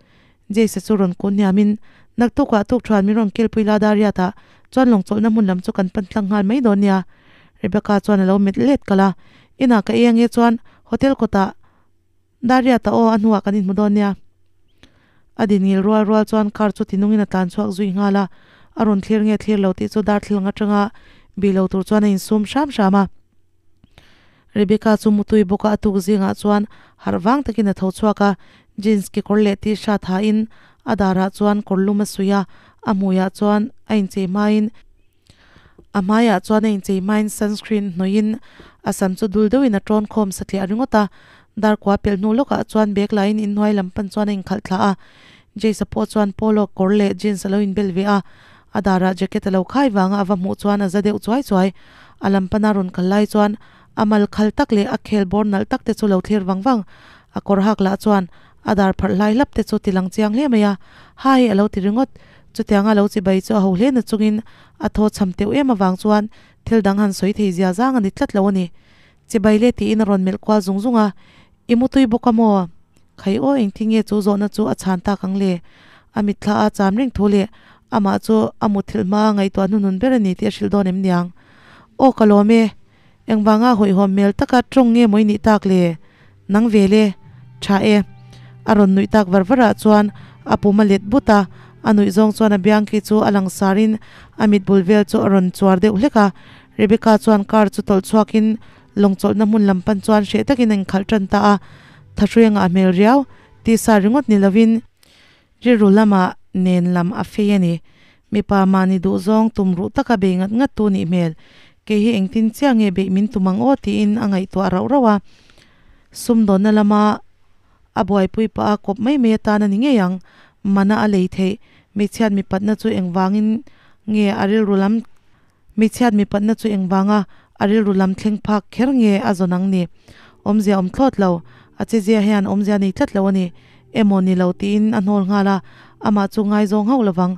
Jace-a chu rawn kun hniamin, Naktukah tukṭhuan min rawn kilpui la Dariat-ah chuan lawng chawlhna hmun lam chu kan pan tlang nghal mai dawn nia. Rebecca chuan a lo met let kalh a, Inah ka ei ange chuan hotel kawtah Dariat-a aw a hnuah kan inhmu dawn nia. A din ngil rual rual chuan car chu tinungin a tlan chhuak zui nghal a, a rawn thlir nge thlir lo tih chu darthlalang atanga bih lo tur chuan a insum hram hram a. Rebecca chu mutui bawk a, a tuk zingah chuan harh vang takin a tho chhuak a, jeans kekawr leh t-shirt hain a darah chuan kawr lum a suih a, a hmuiah chuan a inchei hmain a hmaiah chuan a inchei hmain sunscreen hnawih-in a sam chu dul deuhin a tawn khawm satliah ringawt a, darkua pelh hnu lawkah chuan bag lain inhnuai lam pan chuan a inkhalh thla a, Jace-a pawh chuan polo kawr leh jeans a lo inbel ve a, a darah jacket a lo khai vanga a va hmuh chuan a za deuh chuai chuai. A lam pana rawn kal lai chuan a mal khal tak leh a khel bawr nalh tak te chu lo thlir vang vang. A kawr hak lah chuan a dar pharh hlai hlap te chu ti lang chiang hle mai a, Hi! a lo ti ringawt. Chutianga lo chibai chu a ho hle na chungin a thaw chham teuh em avang chuan thil dang han sawi thei zia zang a ni tlat lo a ni. Chibai le tiin a rawn melh kual zung zung a, I mutui bawk a maw? Khai aw engtin nge chu zawhna chu a chhan tak ang le? A mitthla a cham reng thu leh amah chu a mutthilh hma ngaihtuah hnunun ber a ni tih a hrilh dawn em niang? Aw ka lawm e, engvanga hawihhawm hmel taka tawng nge maw i nih tak le? Nang ve le? Tha e. A rawn nuih tak var var ah chuan a pum a let but a, a nuih zawng chuan a biang ki chu a lang sar in a mit bul vel chu a rawn chuar deuh hlek a. Rebecca chuan car chu tawlh chhuak in lawng chawlhna hmun lam pan chuan hreh takin a inkhalh tan ta a, thahrui a ngah hmel riau, tisa ringawt ni lovin rilru lamah nen lam a fei a ni. Mipa mahni duhzawng tum ruh taka bei ngat ngat tu nih hmel, kei hi engtin chiah nge beih min tum ang aw tiin a ngaihtuah rauh rauh a, sumdawnna lama a buaipui pah a kawp mai mai atan a ni ngei ang, mana a lei theih hmeichhiat mipatna chu engvangin nge a rilru lam Hmeichhiat mipatna chu engvanga a rilru lam thleng phak kher nge a zawn ang ni? Awmzia awm thlawt lo, a chezia hian awmzia nei tlat lo a ni emaw ni lo tiin a hnawl nghal a, amah chu ngaizawng hauh lovang.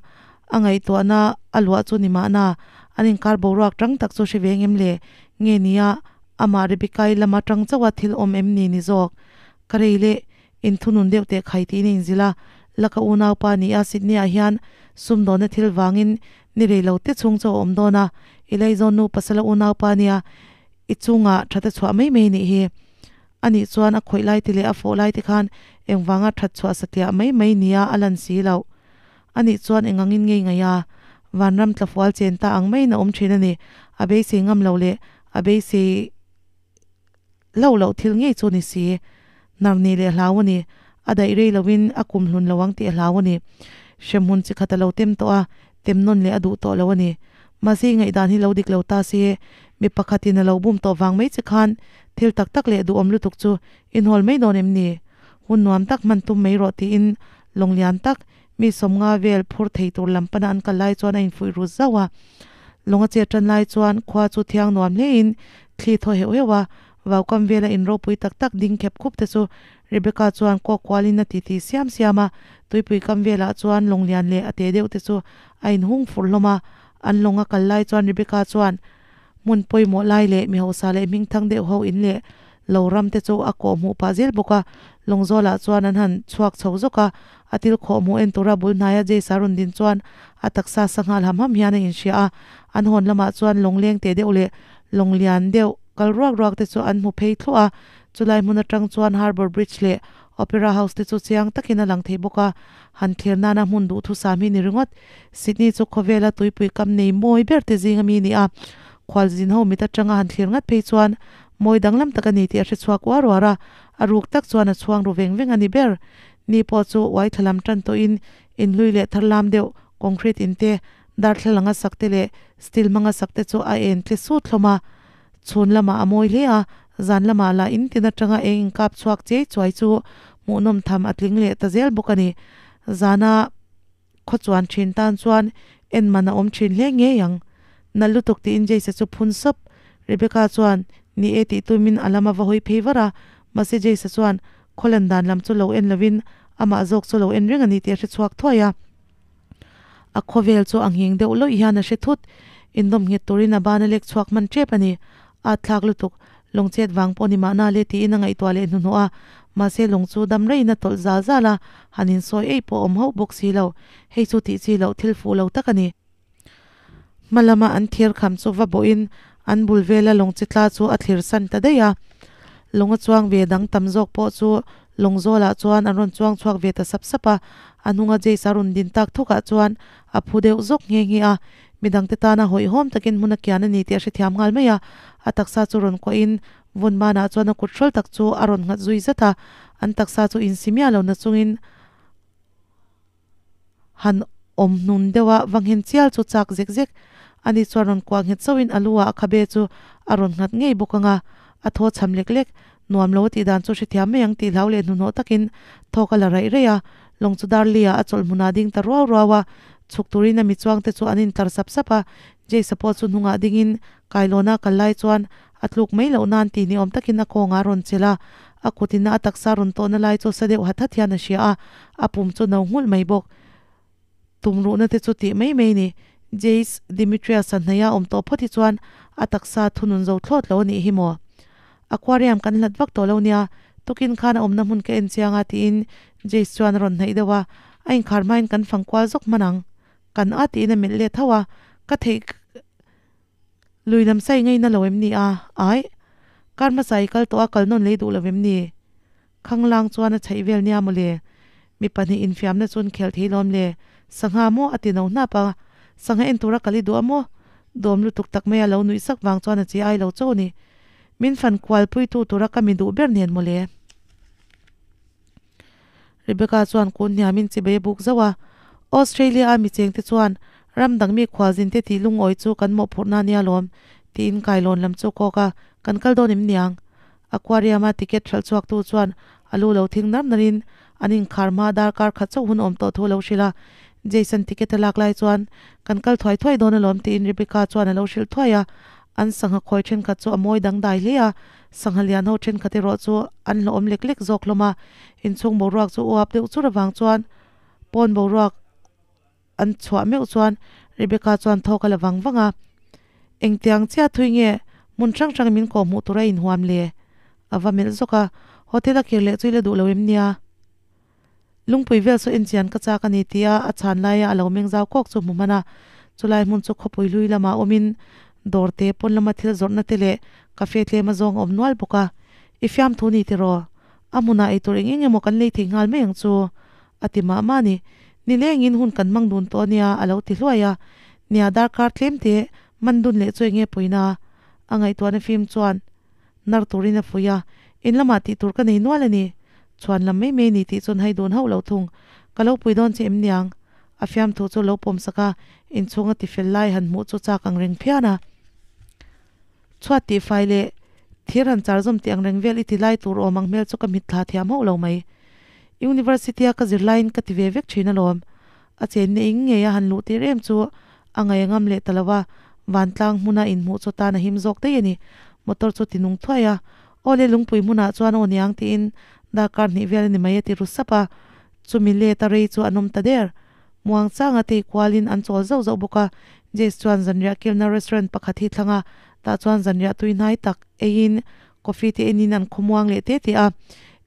A ngaihtuahna a luah chu ni mahna, an inkar boruak tang tak chu hre ve ngem le? Nge nia, amah Rebecca-i lama tang chauha thil awm em ni ni zawk? Ka rei leh Inthunun deuh teh khai tiin a inzilh a, laka unaupa ni a Sydney-ah hian sumdawnna thil vangin ni rei lo te chhung chu a awm dawn a, i laizawn nu pasala unaupa nia i chungah that a chhuah mai mai nih hi. Anih chuan a khawih lai te leh a fawh lai te khan engvanga that chhuah satliah mai mai nia a lan si loh. Anih chuan engangin ngei ngaih a, vanram tlafual chen ta ang maiin a awm thin a ni, a beisei ngam lo leh a beisei. Lo loh thil ngei chu ni si. Hnar nih leh hlau a ni. A daih rei loin a kum hlun lo ang tih a hlau a ni. Hremhmun chi khat a lo tem tawh a, tem nawn leh a duh tawh lo a ni. Mahse i ngaihdan hi lo dik lo ta si, mi pakhatin a lo bum tawh vang mai che khan thil tak tak leh duhawm lutuk chu i hnawl mai dawn em ni? Hun nuam tak hman tum mai rawh tiin lawng lian tak mi sawmnga vel phur thei tur lam pana an kal lai chuan a infuih ru zauh a. Lawng a chet tan lai chuan khua chu thiang nuam hlein thli thaw heuh heuh a, vaukam vela in ropui tak tak ding khep khup te chu Rebecca chuan kawk kualin a titi siam siam a, tuipui kam velah chuan lawng lian leh a te deuh te chu a inhung fur hlawm a, an lawng a kal lai chuan Rebecca chuan hmun pawimawh lai leh mi hausa leh hmingthang deuh ho in leh lo ram te chu a kawh hmuh pah zel bawk a, lawng zawlah chuan an han chhuak chho zawk a, a til khawh hmuh en tura bul hnaia Jace a rawn din chuan a taksa sanghal ham ham hian a inhria a, an hawn lamah chuan lawng leng teh deuh leh lawng lian deuh kal ruak ruak te chu an hmu phei thluah a, chulai hmun atang chuan Harbour Bridge leh Opera House te chu chiang takin a lang thei bawk a, han thlir nana hmun duhthusam hi ni ringawt. Sydney chu khawvela tuipui kam nei mawi ber te zing ami ni a, khualzin ho mit atanga han thlir ngat phei chuan mawi danglam tak a ni tih a hre chhuak uar uar a, a ruk tak chuan a chhuang ru veng veng a ni ber. Ni pawh chu uai thla lam tan tawhin inhlui leh thar lam deuh concrete in te, darthlalang a sak te leh steel hmanga sak te chu a en tle sut hlawm a. Chhun lamah a mawi hle a, zan lamah lah in tin atanga eng inkap chhuak chiai chuai chu hmuhnawm tham a tling leh ta zel bawk a ni. Zana khaw chuan thin tan chuan en man a awm thin hle ngei ang. Nalh lutuk tiin Jace-a chu phun sawp. Rebecca chuan ni e tih tumin a lam a va hawi phei var a, mahse Jace-a chuan khaw lan dan lam chu lo en lovin amah zawk chu lo en reng a ni tih a hre chhuak thuai a. A khawvel chu a nghing deuh lawih hian a hre thut. Indawm nghet turin a ban a lek chhuak hman tep a ni. A thlak lutuk. Lawng chet vang pawh ni mahna le tiin a ngaihtuah leh hnuhnawh a. Mahse lawng chu dam reiin a tawlh zal zal a, han insawi eih pawh awm hauh bawk si lo. Hei chu tih chi loh thil fuh lo tak a ni. Hma lama an thir kham chu va bawhin an bul vela lawng chi tla chu a thlir san ta daih a. Lawng a chuang ve dang tam zawk pawh chu lawng zawlah chuan an rawn chuang chhuak ve ta sap sap a. A hnunga Jace a rawn din tak thukah chuan a phu deuh zawk nghe nghe a. Midangte tana hawihhawm takin hmun a kian a ni tih a hrethiam nghal mai a. A taksa chu rawn kuahin vun manah chuan a kut hrawl tak chu a rawn nghat zui zat a. An taksa chu insi miah lo na chungin Han awm hnun deuh a, va nghen chial chu chak zek zek. Ani chuan rawn kuah nghet chauhin a lu ah a khabe chu a rawn nghat ngei bawk ang a, a thaw cham lek lek. Nuam lo a tih dan chu hrethiam mai ang tih hlau leh hnuhnawh takin thawk a la raih raih a. Lawng chu Darli ah a chawlh hmunah ding ta ruau ruau a, chhuk turin a mi chuang te chu an intlar sap sap a. Jace-a pawh chu hnungah dingin kailawn a kal lai chuan A tluk mai loh nan tih ni awm takin a kawngah a rawn chelh a, a kut in a taksa rawn tawhna lai chu sa deuh hat hat hian a hria a, a pum chu no nghulh mai bawk. Tum ruhna te chu tih mai mai ni. Jace Dimitrius-a hnaih a awm tawh phawt hi chuan a taksa thunun zo thlawt lo a nih hi maw? Aquarium kan hlat vak tawh lo nia, tukin khan a awmna hmun ka en chiang a tiin Jace chuan a rawn hnaih deuh a, a inkhar hmain kan fang kual zawk hman ang. Kan a tiin a melh let hauh a, ka theih Lui lam sai ngaina lo em ni a? Aih. Kar hmasa i kal tawh a kal nawn lei duh lo em ni? Khanglang chuan a chhaih vel nia mawle. Mi pahnih infiamna chu an khel thei lawm le. Sangha maw a ti no hnap a. Sangha en tura kal i duh a maw? Dawm lutuk tak mai a lo nuih sak vang chuan a chi ai lo chauh a ni. Min fan kual puitu tura ka mi duh ber nen mawle. Rebecca chuan kun hniamin chibei a buk zauh a. Australia a mi chengte chuan ram dang mi khualzin te tih lungawi chu kan mawhphurhna a nia lawm tiin kailawn lam chu a kawk a, Kan kal dawn em niang? Aquarium a ticket hralh chhuaktu chuan a lu lo thing nar narin an inkhar hma darkar khat chauh hun awm tawh thu a lo hrilh a. Jason ticket a lak lai chuan kan kal thuai thuai dawn alawm tiin Rebecca chuan a lo hrilh thuai a. An sangha khawi thenkhat chu a mawi dangdai hle a, sangha lian ho thenkhat erawh chu an hlawhawm lek lek zawk hlawm a. Inchhung boruak chu uap deuh chur avang chuan pawn boruak an chhuah meuh chuan Rebecca chuan thawk a la vang vang a, Engtiang chiah thui nge hmun hrang hrang min kawh hmuh tur a inhuam le? A va melh zawk a, Hotel a kir leh chu i la duh lo em nia? Lungpui vel saw enchian ka chak a ni tia a chhan laia a lo meng zau kawk chu hmu hman a, chulai hmun chu khawpui hlui lamah awmin dawr te pawn lama thil zawrhna te leh cafe tlem a zawng a awm nual bawk a, I fiamthu ni tiraw? A hmunah eitur eng eng emaw kan lei thei nghal mai ang chu a ti mah mah a ni. Nilengin hun kan hmang dun tawh a nia a lo ti hluai a, nia darkar tlem te man dun leh chu eng nge pawina? A ngaihtuahna fim chuan nar turin a fuih a, in lamah tih tur ka nei nual a ni. Chhuan lam mai mai ni tih chuan hai dun hauh lo thung. Ka lo pui dawn che em niang? A fiamthu chu lo pawm sak a, inchhunga tifel lai han hmuh chu chak ang reng phian a. Chhuat tih fai leh thir han char zawm tih ang reng vel i ti lai tur awm ang hmel chu ka mit thla thiam hauh lo mai. University a ka zir laiin ka ti ve vek thin alawm. A chenna ing ngei a han luh tir em chu a ngaih a ngam leh ta lo a, vantlang hmuna inhmuh chu tan a him zawk daih a ni. Motor chu ti nung thuai a, Aw le lungpui hmunah chuan aw niang tiin darkar hnih vel a ni mai a ti ru sap a. Chumi let a rei chu an awm ta der. Muang changa tei kualin an chawl zauh zauh bawk a, Jace chuan zanriah kilna restaurant pakhat hi thlang a, tah chuan zanriah tui hnai tak eiin coffee te enin an khawmuang leh te te a.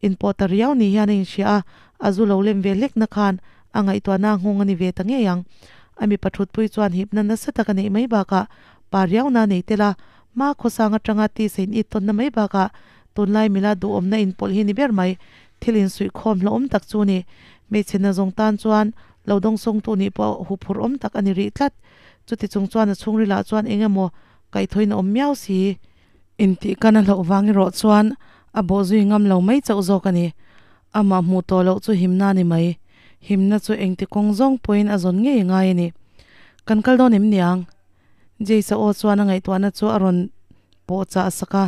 Inpawh ta riau ni hian a inhria a, a zu lo lem ve hlekna khan a ngaihtuahna a nghawng a ni ve ta ngei ang. A mipa thutpui chuan hipna nasa tak a neih mai bakah pa riauna a nei tel a, hma khawsang atanga tisa in it tawnna mai bakah tunlai mila duhawmna inpawlh hi ni ber mai. Thil insuihkhawm hlauhawm tak chu ni. Hmeichhe na zawng tan chuan lo dawngsawngtu nih pawh huphurh awm tak a ni rih tlat. Chuti chung chuan a chhungrilah chuan eng emaw kaihthawin a awm miau si. Intih kan a hlauh vang erawh chuan a bawh zui ngam lo mai chauh zawk a ni. Amah hmuh tawh loh chu himna a ni mai. Himna chu engti kawng zawng pawhin a zawn ngei a ngai a ni. Kan kal dawn em niang? Jace-a aw chuan a ngaihtuahna chu a rawn pawh chah sak a.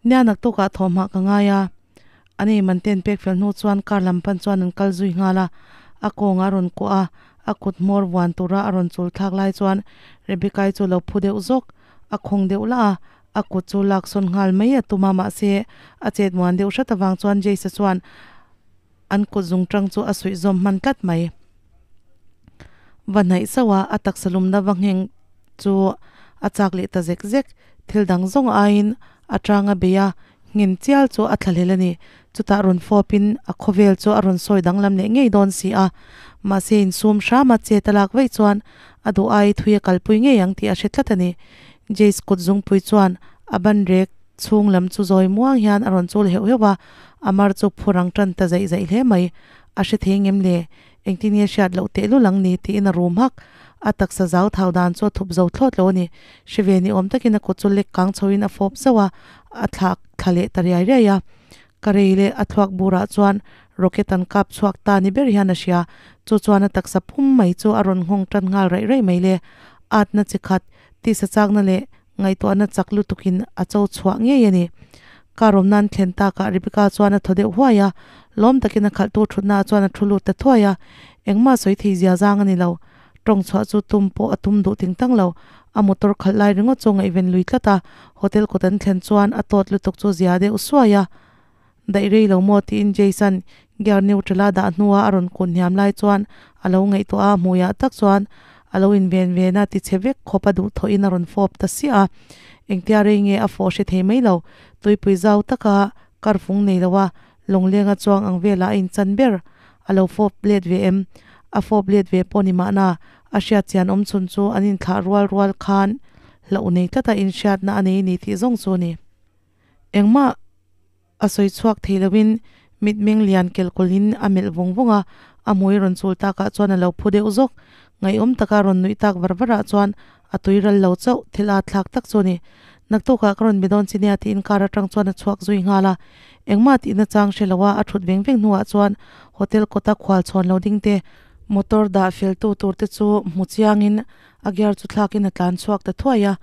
Nia naktukah thawhhmah ka ngai a. An ei man ten pek fel hnu chuan car lam pan chuan an kal zui nghal a, a kawngah a rawn kuah a, a kut hmawr vuan tura a rawn chul thlak lai chuan Rebecca-i chu lo phu deuh zawk, a khawng deuh lah a, a kut chu lak sawn nghal mai a tum a mahse a chet muan deuh hrat avang chuan Jace-a chuan an kut zung tang chu a suih zawm hman tlat mai. Va hnaih sauh a, a taksa lumna va ngheng chu a chak leh ta zek zek. Thil dang zawng aiin a tang a bei a, nghen chial chu a thlahlel a ni. Chutah rawn fawpin a khawvel chu a rawn sawi danglam leh ngei dawn si a. Mahse insum hrama chet a lak vaih chuan a duh ai thui a kalpui ngei ang tih a hre tlat a ni. Jace kut zungpui chuan a ban rek chhung lam chu zawi muang hian a rawn chul heuh heuh a, a mar chu phur ang tan ta zaih zaih hle mai. A hre thei ngem le? Engtin nge hriat loh tehlul ang ni? tiin a rum hak. A taksa zau thau dan chu a thup zo thlawt lo a ni. Hre ve ni awm takin a kut chu lek kang chhoin a fawp zauh a, a thlak thla leh ta riai riai a. Ka rei leh a thluak burah chuan rocket an kap chhuak ta ni ber hian a hria. Chu chuan a taksa pum mai chu a rawn nghawng tan nghal raih raih mai le. Atna chi khat, tisa chakna leh ngaihtuahna chak lutukin a cho chhuah ngei a ni. Car awm nan thlen takah Rebecca chuan a thaw deuh huai a, lawm takin a khalhtu thutnaah chuan a thu lut ta thuai a, engmah sawi thei zia zang a ni lo. Tawng chhuah chu tum pawh a tum duh ting tang lo. A motor khalh lai ringawt chu ngaihven lui tlat a, hotel kawt an thlen chuan a tawt lutuk chu zia deuh suai a. Daih rei lo maw tiin Jason gear neutral a dah hnua a rawn kun hniam lai chuan a lo ngaihtuah a, hmuiah tak chuan a lo inven ven a, tichhe vek khawp a duhthawhin a rawn fawp ta siah a. Engtia rei nge a fawh hre thei mai lo, tuipui zau taka kar fung nei lo a, lawnglenga chuang ang velah a inchan ber. A lo fawp let ve em? A fawp let ve pawh ni mahna, a hriat chian awm chhun chu an inthlah rual rual khan hlauh nei tlata inhriatna a nei ni tih zawng chu a ni. Engmah a sawi chhuak thei loin Mitmeng lian kelh kawlhin a melh vawng vawng a, a hmui rawn chul takah chuan a lo phu deuh zawk. Ngaihawm taka rawn nuih tak var varah chuan a tui ral lo chauh thil a thlak tak chu a ni. Naktukah ka rawn be dawn chi nia tiin car atang chuan a chhuak zui nghal a. Engmah tihna chang hre lo a, a thut veng veng hnuah chuan hotel kawta khual chhawn lo ding te, motor dah fel tu tur te chu hmu chiangin a gear chu thlakin a tlan chhuak ta thuai a.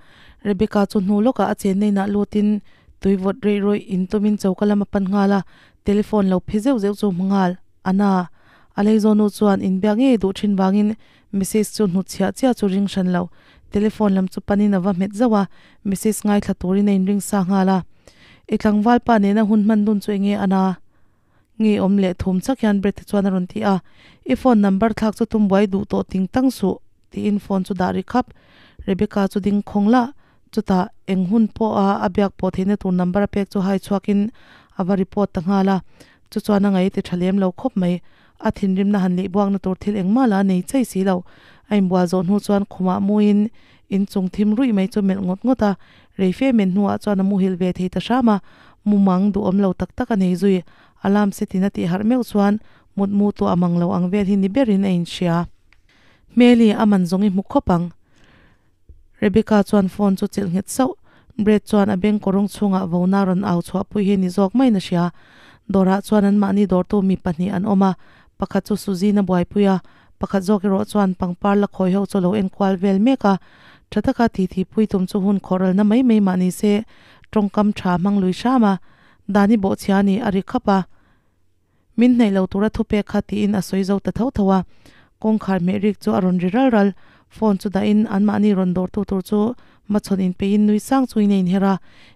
Rebecca chu hnu lawkah a chenna inah lutin tui vawt reih rawih in tumin choka lam a pan nghal a, telephone lo phe zeuh zeuh chu hmu nghal. A na. A leizawnu chuan inbiak ngei duh thin vangin message chu hnutchhiah chiah chu ring hran lo. Telephone lam chu panin a va hmet zauh a, message ngaithla turin a inring sa nghal a. I tlangval pa nena hun hman dun chu enge a na? Nge awm leh thum chak hian Brett-a chuan a rawn ti a. I phone number thlak chu tum buai duh tawh ting tang suh, tiin phone chu dah ri khap. Rebecca chu ding khawng lah. Chutah eng hun pawha a biak pawh theihna tur number a pek chu hai chhuakin a va report ta nghal a. Chu chuan a ngaih ti tha lem lo khawp mai. A thinrimna han leh buakna tur thil engmah lah a nei chai si lo. A inbual zawh hnu chuan khumah muin inchung thim ruih mai chu melh ngawt ngawt a. Rei fe men hnuah chuan a muhil ve thei ta hram a, mumang duhawm lo tak tak a nei zui. Alarm setin a tih harh meuh chuan mutmu tuah mang lo ang vel hi ni berin a inhria. Hmeli a man zawng i hmu khawp ang. Rebecca chuan phone chu chelh nghet sauh. Brad chuan a beng kawrawng chhungah vona rawn au chhuah pui hi ni zawk maiin a hria. Dawrah chuan anmahni dawrtu mi pahnih an awm a, pakhat chu Suzina buaipui a, pakhat zawk erawh chuan pangpar la khawi ho chu a lo enkual vel mek a. Tha taka titi pui tum chu hun khawhralna mai mai mah ni se, tawngkam tha hmang lui hram a, Dani bawhchhia ni a ri khap a. Min hnaih lo tura thupek kha tiin a sawi zo ta tho tho a, kawngkhar hmeh rik chu a rawn ri ral ral. Phone chu dahin anmahni rawn dawrtu tur chu hmachhawn inpeihin nui sang chungin a inher a,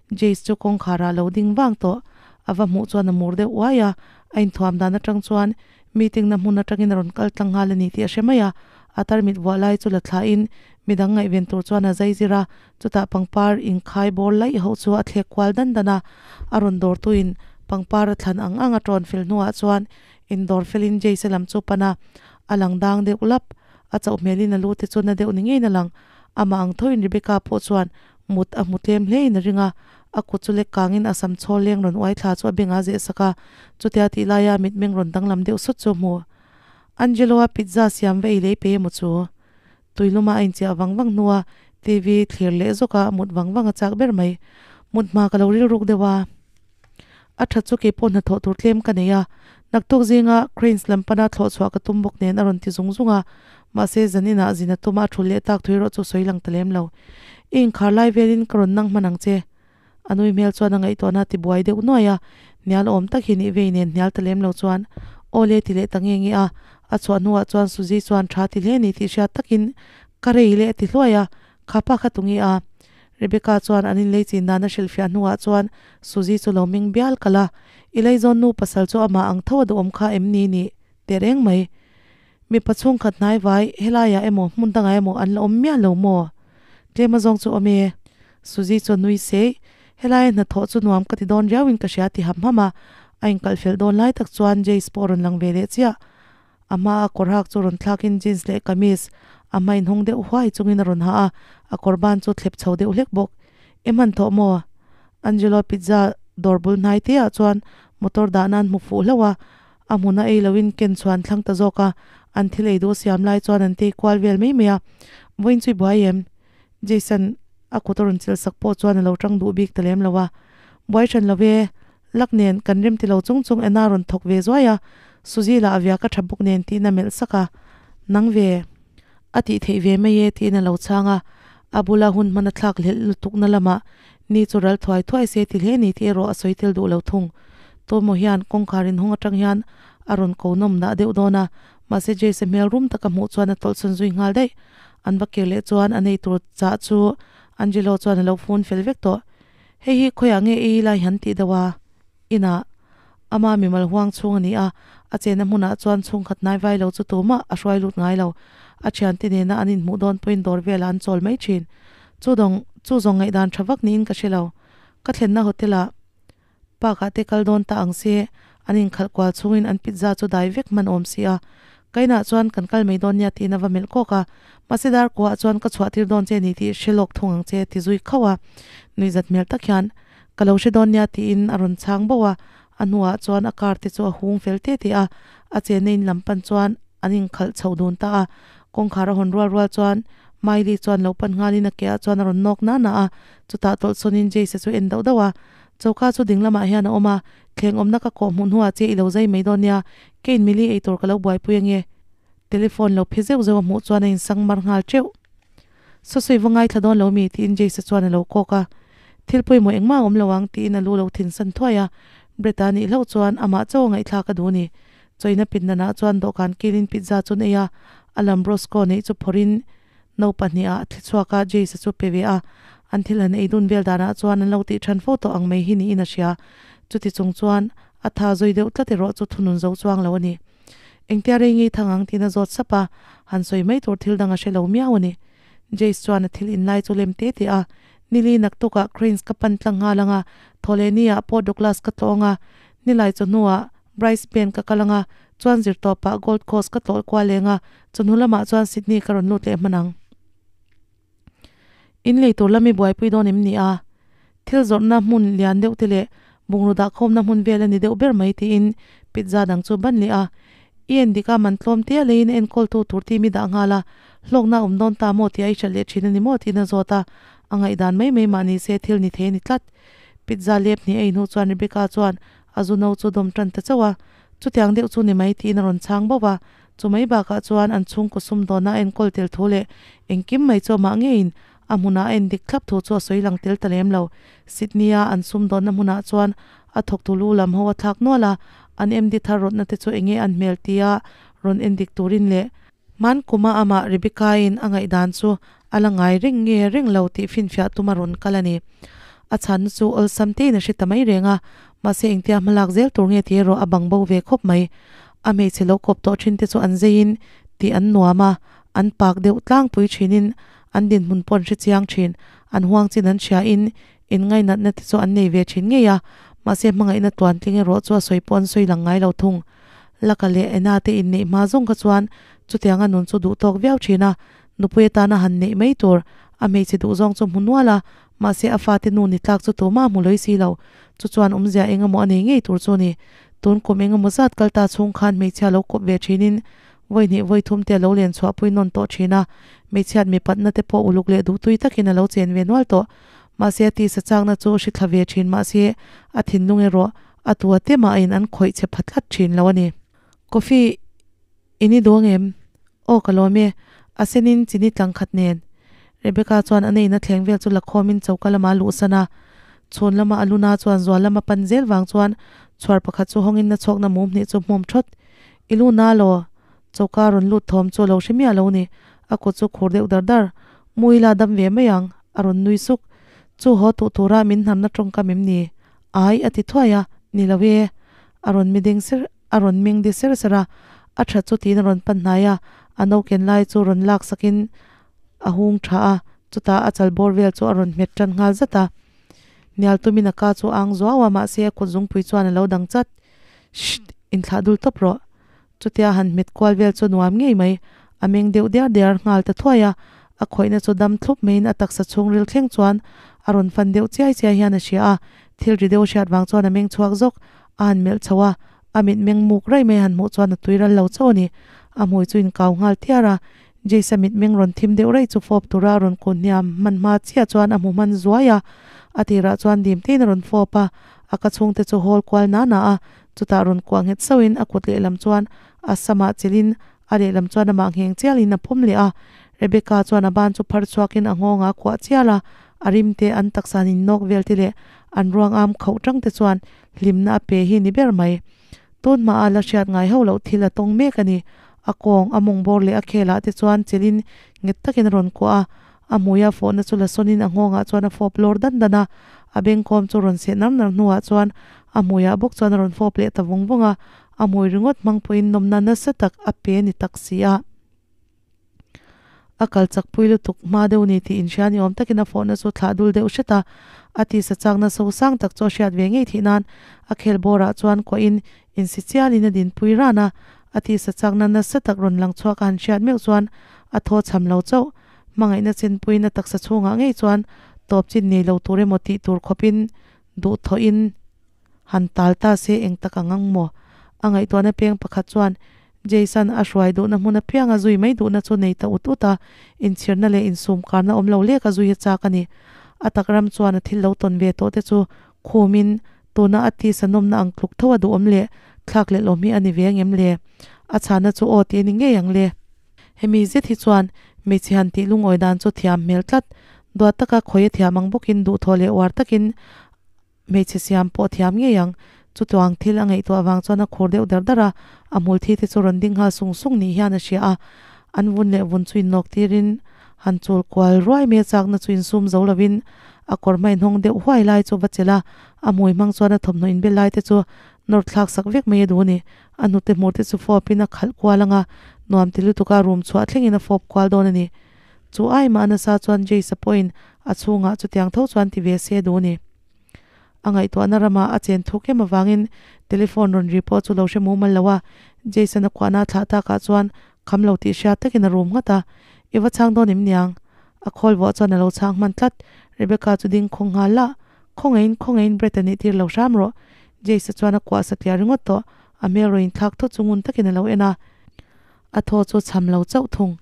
Jace chu kawngkharah a lo ding vang tawh. A va hmuh chuan a mur deuh uai a, a inthuam dan atang chuan meeting na hmun atangin a rawn kal tlang nghal a ni tih a hre mai a, a tarmit vuah lai chu la thlahin midang ngaihven tur chuan a zai zir a, Chutah pangpar inkhai bawr laih ho chu a thlek kual dan dan a, a rawn dawrtuin pangpar a thlan ang ang a tawn fel hnuah chuan indawr felin Jace-a lam chu pan a, a lang dang deuh lap. A chauh hmelin a lu te chu na deuh ni ngeiin a lang. Amah ang thoin Rebecca pawh chuan mut a hmu tlem hlein a ring a, a kut chu lek kangin a sam chhawl leng rawn uai thla chu a bengah a zeh sak a, chutia tih laia mitmeng rawn danglam deuh sawt chu a hmu. Angelo-a pizza siam va ei lei pe emaw chu? Tuiluma a inchiah vang vang hnua TV thlir leh zawk a mut vang vang a chak ber mai. Mut hma ka lo rilruk deuh a. A that chu keipawh hnathawh tur tlem ka nei a. Naktuk zinga Cranes lam pana thlawh chhuah ka tum bawk nen a rawn ti zung zung a. Mahse zaninah zin a tuma a thul leh tak thui erawh chu sawi lang ta lem lo. I inkhar lai velin ka rawn nang hman ang che. A nui hmel chuan a ngaihtuahna a tibuai deuh nuai a, hnial awm tak hi nih vei nen hnial ta lem lo chuan aw le ti leh ta nge nge a. A chhuah hnuah chuan Suzy chuan tha ti hle ni tih hriat takin ka rei leh a ti hluai a, kha pa kha tunge a? Rebecca chuan an inlei chin dan a hrilhfiah hnuah chuan Suzy chu lo meng bial kalh a, I laizawn nu pasal chu amah ang tho a duhawm kha em ni nih teh reng mai. Mipa chhungkhat hnai vai helaiah emaw hmun dangah emaw an la awm miah lo maw? Tlem azawng chu awm e. Suzy chuan nui sei, Helaia hnathawh chu nuam ka ti dawn riauin ka hria ti ham ham a. A inkalh fel dawn lai tak chuan Jace pawh a rawn lang ve leh chiah. A hmaa a kawr hak chu rawn thlakin jeans leh kamis a hma inhawng deuh huai chungin a rawn ha a, a kawr ban chu thlep chho deuh hlek bawk. I hman thawh maw? Angelo pizza dawr bul hnai te ah chuan motor dah nan hmu fuh hlauh a, A hmuna ei loin ken chuan thlang ta zawk a, an thil ei duh siam lai chuan an tei kual vel mai mai a. Vawiin chu i buai em? Jason a kut a rawn chilh sak pawh chuan a lo tang duh bik ta lem lo a. Buai hran lo ve, lak nen kan rem ti lo chung chung ena rawn thawk ve zuai a, Suzy lah a viak a tha bawk nen tiin a melh sak a. Nang ve. A tih theih ve mai e tiin a lo chhang a, a bula hun hman a thlak hlelh lutukna lamah ni chu ral thuai thuai se ti hle ni tih erawh a sawi tel duh lo thung. Tomo hian kawngkhar inhawng atang hian a rawn ko nawm dah deuh dawn a, mahse Jace-a hmel rum taka hmuh chuan a tawlhsawn zui nghal daih. An va kir leh chuan a nei tur chah chu Angelo chuan a lo fun fel vek tawh. Hei hi khawiah nge ei lai han tih deuh a? Inah. Ama mimal huang chhung a ni a, a chenna hmunah chuan chhungkhat hnai vai lo chu tumah a hruai lut ngai lo. A thiante nena an inhmuh dawn pawhin dawr velah an chawl mai thin. Chu dawng, chu zawng ngaihdan tha vak niin ka hre lo. Ka thlenna hotel-ah park-ah te kal dawn ta ang se, an inkhalh kual chhungin an pizza chu dai vek hman awm si a. Ka inah chuan kan kal mai dawn nia tiin a va melh kawk a, mahse dar kuah chuan ka chhuah tir dawn che ni tih hre lawk thung ang che ti zui khauh a. Nuihzat hmel tak hian Ka lo hre dawn nia tiin a rawn chhang bauh a, A hnuah chuan a car te chu a hung fel te te a, a chenna in lam pan chuan an inkhalh chho dun ta a. Kawngkhar a hawn rual rual chuan Miley chuan lo pan nghalin a ke ah chuan a rawn nawk na na a, chutah tawlh sawnin Jace-a chu en dauh dauh a. Choka chu ding lamah hian a awm a, thleng awmna ka kawh hmuh hnuah che i lo zai mai dawn nia, keiin mili ei tur ka lo buaipui ange. Telephone lo phe zeuh zeuh a hmuh chuan a insang mar nghal teuh. Saw sawi va ngaithla dawn lo mi? tiin Jace-a chuan a lo kawk a. Thil pawimawh engmah a awm lo ang tiin a lu lo thinsan thuai a. Brett-a nih hlauh chuan amah chaw a ngaihthlak a duh a ni. Chawina pindanah chuan dawhkan kilin pizza chu an ei a, a Lambrosco neih chu phawrhin no pahniha a thli chhuak a, Jace-a chu pe ve a. An thil han ei dun vel danah chuan an lo tih than fo tawh ang mai hi niin a hria. Chuti chung chuan a tha zui deuh tlat erawh chu thunun zo chuang lo a ni. Engtia rei ngei thang ang tiin a zawt sap a, han sawi mai tur thil dang a hre lo miau a ni. Jace chuan a thil inlai chu lem te te a, Nili naktukah Cranes ka pan tlang nghal ang a, Thawhlehni ah Port Douglas ka tlawng a, Nilai chawhnuah Brisbane ka kal ang a, chuan zirtawpah Gold Coast ka tlawh kual leng a, chawhnu lamah chuan Sydney ka rawn lut leh hman ang. In lei tur lam i buaipui dawn em ni a? Thil zawrhna hmun lian deuh te leh bungraw dahkhawmna hmun vel a ni deuh ber mai tiin pizza dang chu ban leh a. I en dik a man tlawm tia leiin a enkawltu tur team i dah nghal a, hlawkna a awm dawn ta maw tih a i hrilh leh thin a ni maw tiin a zawt a, a ngaihdan mai mai mah ni se thil ni thei a ni tlat. Pizza lep hnih a inhnuh chuan Rebecca chuan a zu no chu dawm tan ta chauh a, chutiang deuh chu ni mai tiin a rawn chhang bauh a. Chu mai bakah chuan an chhungkaw sumdawnna a enkawl tel thu leh engkim mai chu amah ngeiin a hmunah a endik thlap thu chu a sawi lang tel ta lem lo. Sydney-a an sumdawnna hmunah chuan a thawktu lu lam ho a thlak nual a, an MD thar rawtna te chu enge an hmel tia rawn endik turin leh hman kuma amah Rebecca-in a ngaihdan chu a la ngai reng nge reng lo tih finfiah tum a rawn kal a ni. A chhanna chu awlsam tein a hre ta mai reng a, mahse engtia hmalak zel tur nge tih erawh a bang bo ve khawp mai. A hmeichhe lo kawp tawh thin te chu an zeiin tih an nuam a, an pak deuh tlangpui thinin an dinhmun pawh an hre chiang thin. An huang chin an hriain inngainatna te chu an nei ve thin ngei a, mahse hmangaihna tluantling erawh chu a sawi pawh an sawi lang ngai lo thung. Laka leh Ena te inneih hma zawng kha chuan chutianga nun chu duh tawk viau thin a, nupui atana han neih mai tur a hmeichhe duh zawng chu hmu nual a, mahse a fate nu ni tlak chu tumah hmu lawih si lo. Chu chuan awmzia engemaw a nei ngei tur chu a ni. Tun kum engemaw zat kal ta chhung khan hmeichhia lo kawp ve thinin vawi hnih vawi thum te a lo len chhuahpui nawn tawh thin a, hmeichhiat mipatna te pawh uluk leh duhtui takin a lo chen ve nual tawh. Mahse a tisa chakna chu hri thla ve thin mahse a thinlung erawh a tu a te mahin an khawih chhe pha tlat thin lo a ni. Coffee i ni duh angem? Aw ka lawm e, a senin chini tlang khat nen. Rebecca chuan a neihna thleng vel chu la khawmin choka lama a luhsan a. Chhun lama a luna chuan zual lama pan zel vang chuan chhuar pakhat chu hawngin na chhawkna mum hnih chu hmawm thawt. I lu na law? Choka rawn lut thawm chu a lo hre miah lo ni. A kut chu khur deuh dar dar. Mu ila dam ve mai ang, a rawn nui suk. Chu haw tuh tura min hnamna tawngkam em ni? Ai a ti thuai a, ni lo e. A rawn mi ding ser a rawn meng di ser ser a, a tha chu tiin a rawn pan hnai a, a no ken lai chu rawn lak sakin a hung tha a, chutah a chal bawr vel chu a rawn hmet tan nghal zat a. Nial tumin a ka chu a ang zuau a, mahse a kut zungpui chuan a lo dang chat. Shhh! Inthlah dul tawp rawh. Chutia han hmet kual vel chu nuam ngei mai, a meng deuh diar diar nghal ta thuai a, a khawihna chu dam thlup maiin a taksa chhungril thleng chuan a rawn fan deuh chiai chiai hian a hria a, thil ri deuh hriat vang chuan a meng chhuak zawk, a han melh chho a, a mit meng muk raih mai han hmuh chuan a tui ral lo chauh a ni. A hmui chu inkau nghal tiar a, Jace-a mit meng rawn thim deuh raih chu fawp tura a rawn kun hniam hman hma chiah chuan a hmu hman zuai a, a tirah chuan dim tein a rawn fawp a, a ka chhungte chu hawl kual na na a, chutah rawn kuah nghet sauhin a kut lehlam chuan a samah chelhin a lehlam chuan amah ngheng chialin a pawm leh a. Rebecca chuan a ban chu phar chhuakin a nghawngah a kuah chial a, a rim te an taksa nin nawk vel te leh an ruang am khauh tang te chuan hlimna a pe hi ni ber mai. Tun hmaah la hriat ngai hauh loh thil a tawng mek a ni. A kawng, a mawng bawr leh a khelah te chuan chelhin nghet takin a rawn kuah a, a hmuia fawhna chu la sawnin a nghawngah chuan a fawp lawr dan dan a, a bengkawm chu rawn seh nar nar hnuah chuan a hmuiah bawk chuan a rawn fawp leh ta vawng vawng a, a hmui ringawt hmang pawhin nawmna nasa tak a pe ni tak si a. A kal chak pui lutuk hma deuh ni tih inhria ni awm takin a fawhna chu thlah dul deuh hret a, a tisa chakna so sang tak chu a hriat ve ngei theih nan a khel bawrah chuan kuahin insi chialin a dinpui ran a, a tisa chakna nasa tak rawn lang chhuak a han hriat meuh chuan a thaw chham lo chauh. Hmangaihna chenpuiin a taksa chhungah ngei chuan tawp chin nei lo tur emaw tih tur khawpin duhthawhin. Han tal ta se eng tak ang ang maw? A ngaihtuahna peng pakhat chuan Jason a hruai duhna hmun apianga zui mai duhna chu nei ta ut ut a, inchhirna leh insumkarna awm lo lek a zui a chak a ni. A tak ram chuan a thil lo tawn ve tawh te chu khumin tuna a tisa nawmna ang tluk tho a duhawm leh thlak leh lawm hi a ni ve angem le? A chhana chu aw tih a ni ngei ang le. Hemi zet hi chuan hmeichhe han tih lungawi dan chu thiam hmel tlat. Duat taka khawi a thiam ang bawkin duhthawh leh uar takin hmeichhe siam pawh thiam ngei ang. Chutuang thil a ngaihtuah vang chuan a khur deuh dar dar a, a hmul thi te chu rawn ding nghal sung sung ni hian a hria a. An vun leh vun chu innawk tirin han chul kual ruai mai a chakna chu insum zo lovin a kawr hma inhawng deuh huai lai chu va chelh a, a hmui hmang chuan a thawmhnaw inbel lai te chu nawr thlak sak vek mai a duh a ni. A hnute hmur te chu fawp in a khalh kual ang a, nuam ti lutuk a room chhuah thleng in a fawp kual dawn a ni. Chu ai mah nasa chuan Jace-a pawhin a chhungah chutiang tho chuan ti ve se duh a ni. A ngaihtuahna ramah a chen thuk em avangin telephone rawn ri pawh chu lo hre mumal lo a, Jason-a kuahna a thlah takah chuan kham lo tih hriat takin a rum nghat a, I va chhang dawn em niang? A khawl vuah chuan a lo chhang hman tlat. Rebecca chu ding khawng nghal lah. Khawngaihin, khawngaihin Brett-a nih tir lo hram rawh. Jace-a chuan a kuah satliah ringawt tawh. A hmel rawn inthlak thut chu ngun takin a lo en a, a thaw chu cham lo chauh thung.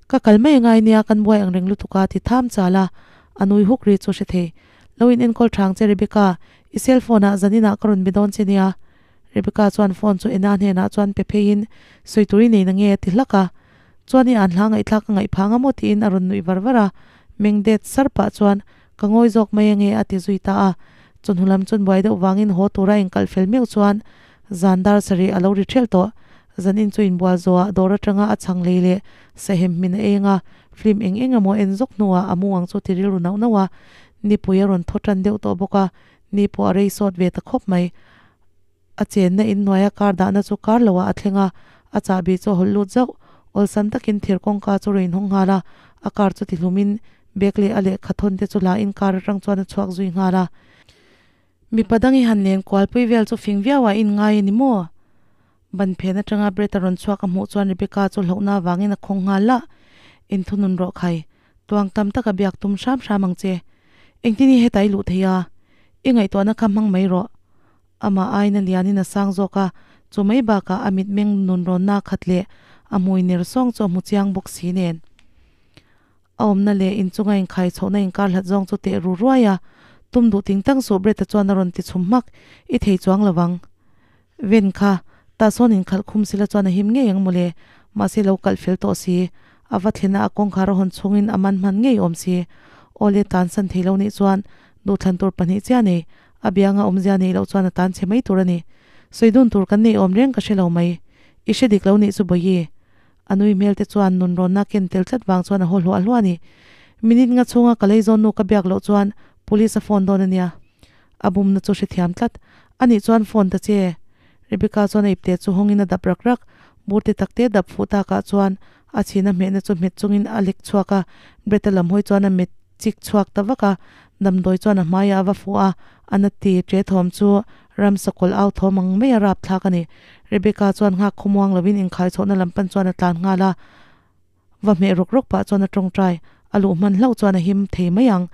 Ka kal mai angai nia, kan buai ang reng lutuk a ti tham chal a, a nui huk ri chu hre thei. Lo in enkawl thang che Rebecca, i cell phone ah zan inah ka rawn be dawn che nia. Rebecca chuan phone chu Ena hnenah chuan pe pheiin sawi tur i nei na nge a ti hlak a. Chuan i an hla ngaihthlak ka ngaih phang a maw tiin a rawn nuih var var a, meng det sar pah chuan ka ngawi zawk mai ange a ti zui ta a. Chawhnu lam chuan buai deuh vangin haw tura inkalh fel meuh chuan zan dar sarih a lo ri ṭhelh tawh. Zanin chu inbual zawhah dawr atanga a chhang lei leh sahem hmin a eng a, film eng eng emaw en zawk hnuah a mu ang chu ti rilru nauh nauh a, nipui a rawn thaw tan deuh tawh bawk a, ni pawh a rei sawt ve ta khawp mai. A chenna inhnuaia kar dahna chu kar loah a thleng a, a chahbi chu a hawlh lut zauh. Awlsam takin thir kawngka chu rawn inhawng nghal a, a kar chu tihlumin bag leh a lehkha thawn te chu la in kar atang chuan a chhuak zui nghal a. Mipa dang i han len kualpui vel chu fing viau ah in ngai a ni maw? Ban phen atanga Brett a rawn chhuak a hmuh chuan Rebecca chu hlauhna avangin a khawng nghal lah. Inthunun rawh khai, tuang tam taka biak tum hram hram ang che. Engtin hi heta i luh thei a? I ngaihtuahna kha hmang mai rawh. Amah aina lianin a sang zawk a, chu mai bakah a mitmeng nunrawnna khat leh a hmui ner sawng chu a hmu chiang bawk si nen. A awmna leh inchunga inkhai chhohna inkar hlat zawng chu teh ru ruai a, tum duh ting tang suh Brett-a chuan a rawn ti chhum hmak, I thei chuang lo vang. Ven kha, tah sawn inkhalh khum sila chuan a him ngei ang mawle, mahse lo kalh fel tawh si. A va thlen a, a kawngkhar a hawn chhungin a man hman ngei awm si. Awle tlansan thei lo nih chuan duhthlan tur pahnih chiah nei, a bianga awmzia neih loh chuan a tan chhe mai tur a ni. Sawi dun tur kan nei awm reng ka hre lo mai. I hre dik lo nih chu Bawihi. A nui hmel te chuan nun rawnna ken tel tlat vang chuan a haw hluah hluah a ni. Minute nga chhunga ka lei zawn nu ka biak loh chuan police a phone dawn a nia. A bumna chu hrethiam tlat. A nih chuan phone ta che. Rebecca chuan a ipte chu hawngin a dap rak rak. Burte takte dap fuh takah chuan a chhina hmehna chu hmet chungin a lek chhuak a. Brett-a lam hawi chuan a met chik chhuak ta vak a. Damdawi chuan a hmaiah a va fuh a, a na ti ṭe thawm chu ramsa kawlh au thawm ang mai a rapthlak a ni. Rebecca chuan nghak khawmuang lovin inkhai chhohna lam pan chuan a tlan nghal a, va hmeh rawk rawk pah chuan a tawngtai. A luh hman hlauh chuan a him thei mai ang.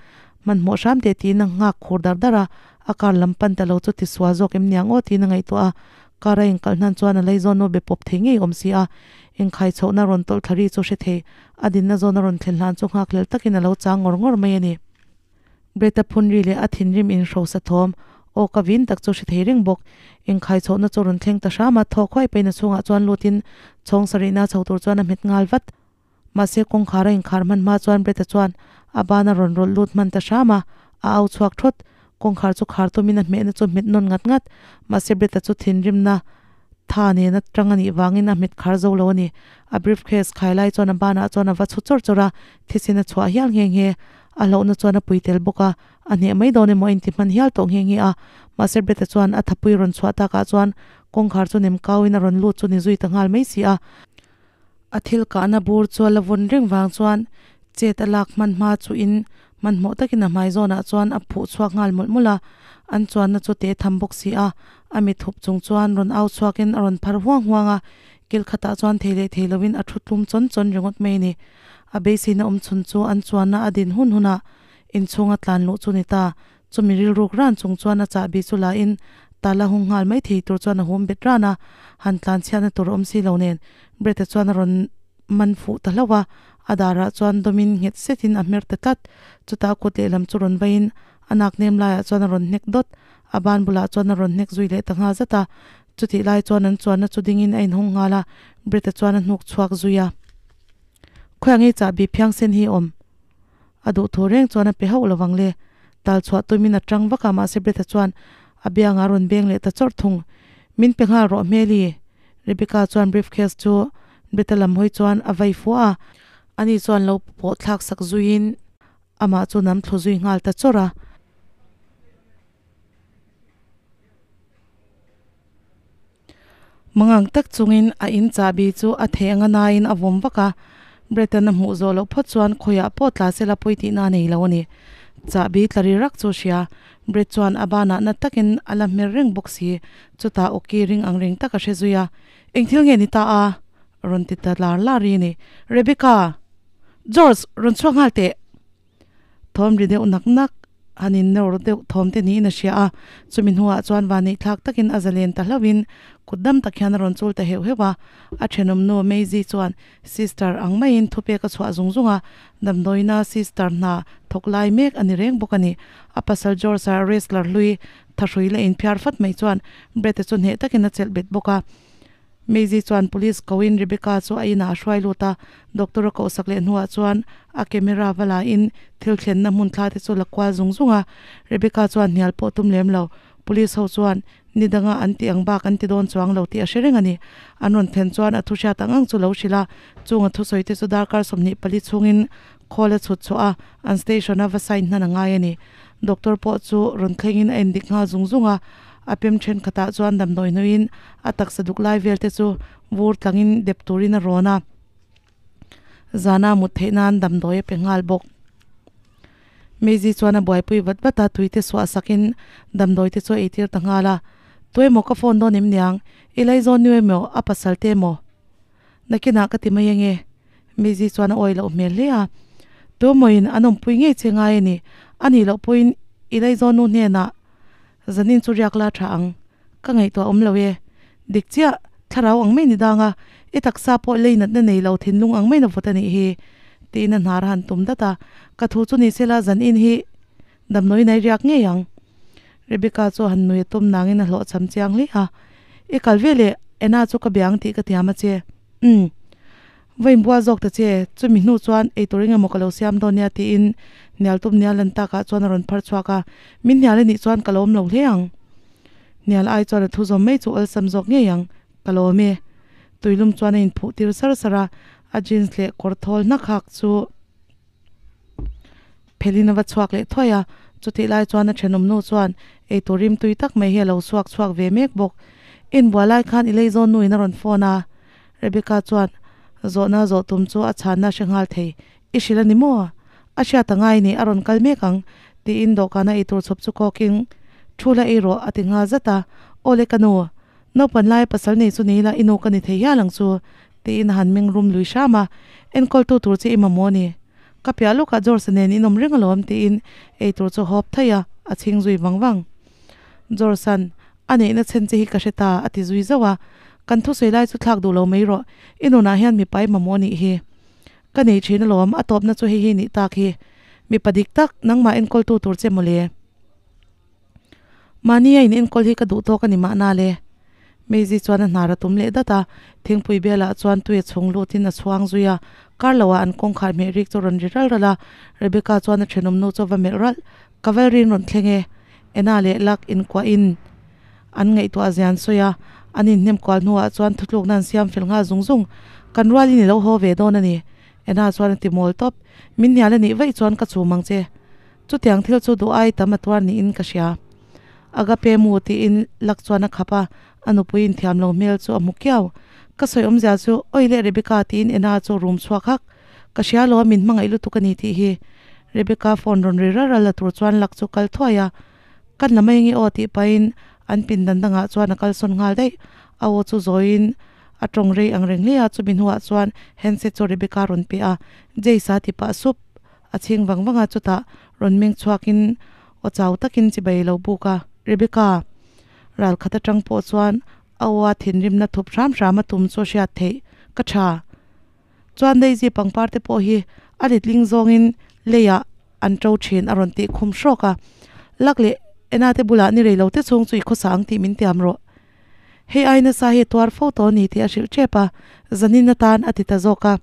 Hmanhmawh hram teh tiin a nghak khur dar dar a, a car lam pan ta lo chu tisual zawk em niang aw tiin a ngaihtuah a. Car a inkalh hnan chuan a laizawn nu be pawp thei ngei awm si a, inkhai chhohna rawn tawlh thla ri chu hre thei. A dinna zawn a rawn thlen hlan chu nghakhlel takin a lo chang ngawr ngawr mai a ni. Brett-a phunri leh a thinrim inhrosa thawm aw ka vin tak chu hre thei reng bawk. Inkhai chhohna chu rawn thleng ta hram a, thawk huai pain a chhungah chuan lutin chhawng sarihna chho tur chuan a hmet nghal vat. Mahse kawngkhar a inkhar hman hma chuan Brett-a chuan a ban a rawn rawlh lut hman ta hram a, a au chhuak thawt. Kawngkhar chu khar tumin a hmehna chu hmet nawn ngat ngat. Mahse Brett-a chu thinrimna tha nena tang a nih vangin a hmet khar zo lo a ni. A briefcase khai lai chuan a banah chuan a va chhu chawr chawr a, thisen a chhuah hial nghe nghe. A hlauhna chuan a pui tel bawk a, a hneh mai dawn emaw a inti hman hial tawh nghe nghe a. Mahse Brett-a chuan a thapui rawn chhuah takah chuan kawngkhar chu nem kauin a rawn lut chu ni zui ta nghal mai si a. A thil kahna bur chu a la vawn reng vang chuan chet a lak hman hma chu in hmanhmawh takin a hmai zawnah chuan a phuh chhuak nghal mawlh mawlh a, an chuanna chu teh tham bawk si a, a mit hup chung chuan rawn au chhuakin a rawn phar huang huang a, kil khatah chuan thei leh thei lovin a thu tlum chawn chawn ringawt mai a ni. A beiseina awm chhun chu an chuanna a din hun hunah inchhunga tlan luh chu ni ta. Chumi rilruk ran chung chuan a chahbi chu la in tala hung nghal mai thei tur chuan a hum bet ran a, han tlan chhiatna tur awm si lo nen Brett-a chuan a rawn man fuh ta hlauh a, a darah chuan dawmin nghet zetin a hmer ta tlat. Chutah kut lehlam chu rawn vaiin a nak nem laiah chuan a rawn hnek dawt, a ban bulah chuan a rawn hnek zui leh ta nghal zat a. Chutih lai chuan an chuanna chu dingin a inhawng nghal a, Brett-a chuan a hnuk chhuak zui a. Khawiah nge chahbi phiangsen hi awm? A duh thu reng chuan a pe hauh lo vang le. Tal chhuah tumin a tang vak a, mahse Bretha chuan a biangah a rawn beng leh ta chawrh thung. Min pe nghal rawh hmeli. Rebecca chuan briefcase chu Bretha lam hawi chuan a vai fuah a. Ani chuan lo pawh thlak sak zuiin amah chu nam thlu zui nghal ta chawrh a. Mangang tak chungin a in chahbi chu a theh anga naiin a vawm vak a, Brett-a'n a hmuh zawh loh phawt chuan khawiah pawh tla sela pawi tihna a nei lo a ni. Chahbi tla ri rak chu a hria, Brett chuan a banah na takin a la hmer reng bawk si, chutah awki ring ang reng tak a hre zui a, Eng thil nge ni ta a? rawn ti ta lar lar i ni. Rebecca! George! Rawn chhuak nghal teh! Thawm ri deuh nak nak han in nawr deuh thawm te niin a hria a, chumi hnuah chuan vanneih thlak takin a zalen ta hlauhin kut dam tak hian a rawn chul ta heuh heuh a. A thenawmnu Maisie chuan sister ang maiin thupek a chhuah zung zung a, damdawiina sister hna thawk lai mek a ni reng bawk a ni. A pasal George-a wrestler hlui thahrui la inphiar fat mai chuan Brett-a chu hneh takin a chelh bet bawk a. Maisie chuan police koin Rebecca chu a inah a hruai lut a, doctor a kohsak leh hnuah chuan a camera va la in thil thlenna hmun thla te chu la kual zung zung a. Rebecca chuan hnial pawh tum lem lo, police ho chuan ni danga an tih ang bak an ti dawn chuang lo tih a hre reng a ni. An rawn thlen chuan a thu hriat ang ang chu lo hrilh a, chung a thusawi te chu darkar 24 chhungin khawl a chhut chhuah a, an station a va sign hnan a ngai a ni. Doctor pawh chu rawn thlengin a endik nghal zung zung a, a pem thenkhatah chuan damdawi hnuiin a taksa duk lai vel te chu vur tlangin dep turin a rawn a, zana mut theih nan damdawi a pe nghal bawk. Maisie chuan a buaipui vat vat a, tui te suah sakin damdawi te chu a eitir ta nghal a, Tuemaw ka phone dawn em niang? I laizawn nu emaw a pasal te emaw? Nakinah ka ti mai ange. Maisie chuan a awi loh hmel hle a. Tuemawiin an awmpui ngei che ngai a ni. A nih loh pawhin i laizawn nu hnenah zanin chu riak la tha ang. Ka ngaihtuah awm lo e. Dik chiah, thlarau ang mai ni dang a, i taksa pawh lei natna nei lo thinlung ang maiin a vawt a nih hi. Tiin a hnar a han tum dat a. Ka thu chu ni sela zanin hi damdawiin a i riak ngei ang. Rebecca chu han nui a tum nangin a hlawhchham chiang hle a, I kal ve leh, Anna chu ka bia ang tih ka tiam a che. Umm. Va inbual zawk ta che, chumi hnu chuan eitur engemaw ka lo siam dawn nia tiin hnial tum nia lan takah chuan a rawn phar chhuak a, Min hnial anih chuan ka lawm lo hle ang. Hnial ai chuan a thu zawm mai chu awlsam zawk ngei ang, ka lawm e. Tuilum chuan a inphuh tir sar sar a, a jeans leh kawr thawl hnak hak chu. Phelin a va chhuak leh thuai a, chutih lai chuan a thenawm nu chuan eitur rim tui tak mai hi a lo chhuak chhuak ve mek bawk. Inbual lai khan i leizawn nuin a rawn phone a, Rebecca chuan zawhna zawh tum chu a chhanna a hre nghal thei, I hrilh a ni maw? A hriat a ngai ni, a rawn kal mek ang, tiin dawhkana eitur chhawp chu kawkin thu la ei rawh a ti nghal zat a, Aw le ka nu, Naupan lai pasal nei chu ni ila i nu ka ni thei hial ang chu, tiin a han meng rum lui hram a, Enkawltu tur che i mamawh a ni. Ka piah lawkah George-a nen in awm reng alawm, tiin ei tur chu hawp thaih a, a chhing zui vang vang. George-a'n, A neihna chhen che hi ka hre ta, a ti zui zauh a, Kan thusawi lai chu thlak duh lo mai rawh, i nunah hian mipa i mamawh a nih hi. Ka nei thin alawm, a tawpna chu hei hi nih tak hi. Mipa dik tak, nangmah enkawltu tur che mawle. Mahni a in enkawl hi ka duh tawk a ni mahna le. Maisie chuan a hnar a tum leh dat a, thingpui belah chuan tui a chhung lutin a chhuang zui a, kar loah an kawngkhar hmeh rik chu rawn ri ral ral a, Rebecca chuan a thenawm nu chu a va melh ralh, Cavalry-in rawn thleng e, Ena leh Luck inkuahin an ngaihtuah zian sawi a, an inhnem kual hnuah chuan thutlukna an siam fel nghal zung zung, Kan rualin i lo haw ve dawn a ni, Ena chuan a ti mawl tawp, Min hnial a nih vaih chuan ka chum ang che. Chutiang thil chu duh ai tam a tuar niin ka hria. Agape mu tiin lak chuan a khap a, a nupui inthiam lo hmel chu a hmu kiau. Ka sawi awmzia chu, Oi leh Rebecca tiin Ena chu rum chhuak hak. Ka hria lo a min hmangaih lutuk a ni tih hi. Rebecca phone rawn ri ral ral la tur chuan lak chu kal thuai a. Kan la mai nge aw tih pahin an pindan dangah chuan a kalsawn nghal daih. A aw chu zawiin a tawng rei ang reng hle a, chumi hnuah chuan handset chu Rebecca rawn pe a, Jace-a ti pah sup. A chhing vang vang a, chutah rawn meng chhuakin Aw chau takin chibai a lo buk a, Rebecca. Ral khat atang pawh chuan a aw a thinrimna thup hram hram a tum chu a hriat theih ka tha. Chuan Daisy pangpar te pawh hi a letling zawngin leiah an to thin a rawn tih khum hrawk a. Lak leh Ena te bulah ni rei lo te chhung chu i khawsa ang tih min tiam rawh. Hei ai nasa hi a tuar fo tawh a ni tih a hrilh tep a, zanin atan a ti ta zawk a.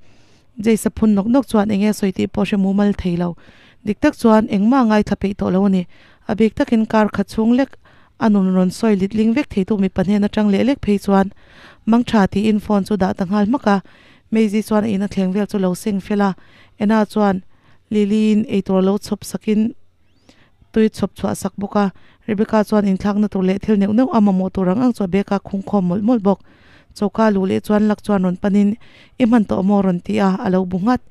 Jace-a phun nawk nawk chuan enge a sawi tih pawh hre mumal thei lo. Dik tak chuan engmah a ngaithla peih tawh lo a ni. A bik takin kar khat chhung lek a nun rawn sawi litling vek theitu mipa hnen atang leh lek phei chuan Mangtha tiin phone chu dah ta nghal hmak a. Maisie chuan a in a thleng vel chu lo seng fel a, Anna chuan Lily-in eitur lo chhawp sakin tui chhawp chhuah sak bawk a. Rebecca chuan inthlakna tur leh thil neuh neuh a mamawh tur ang ang chu a bag a khung khawm mawlh mawlh bawk. Choka luh leh chuan lak chuan rawn panin I hman tawh maw rawn ti a, a lo bu nghat.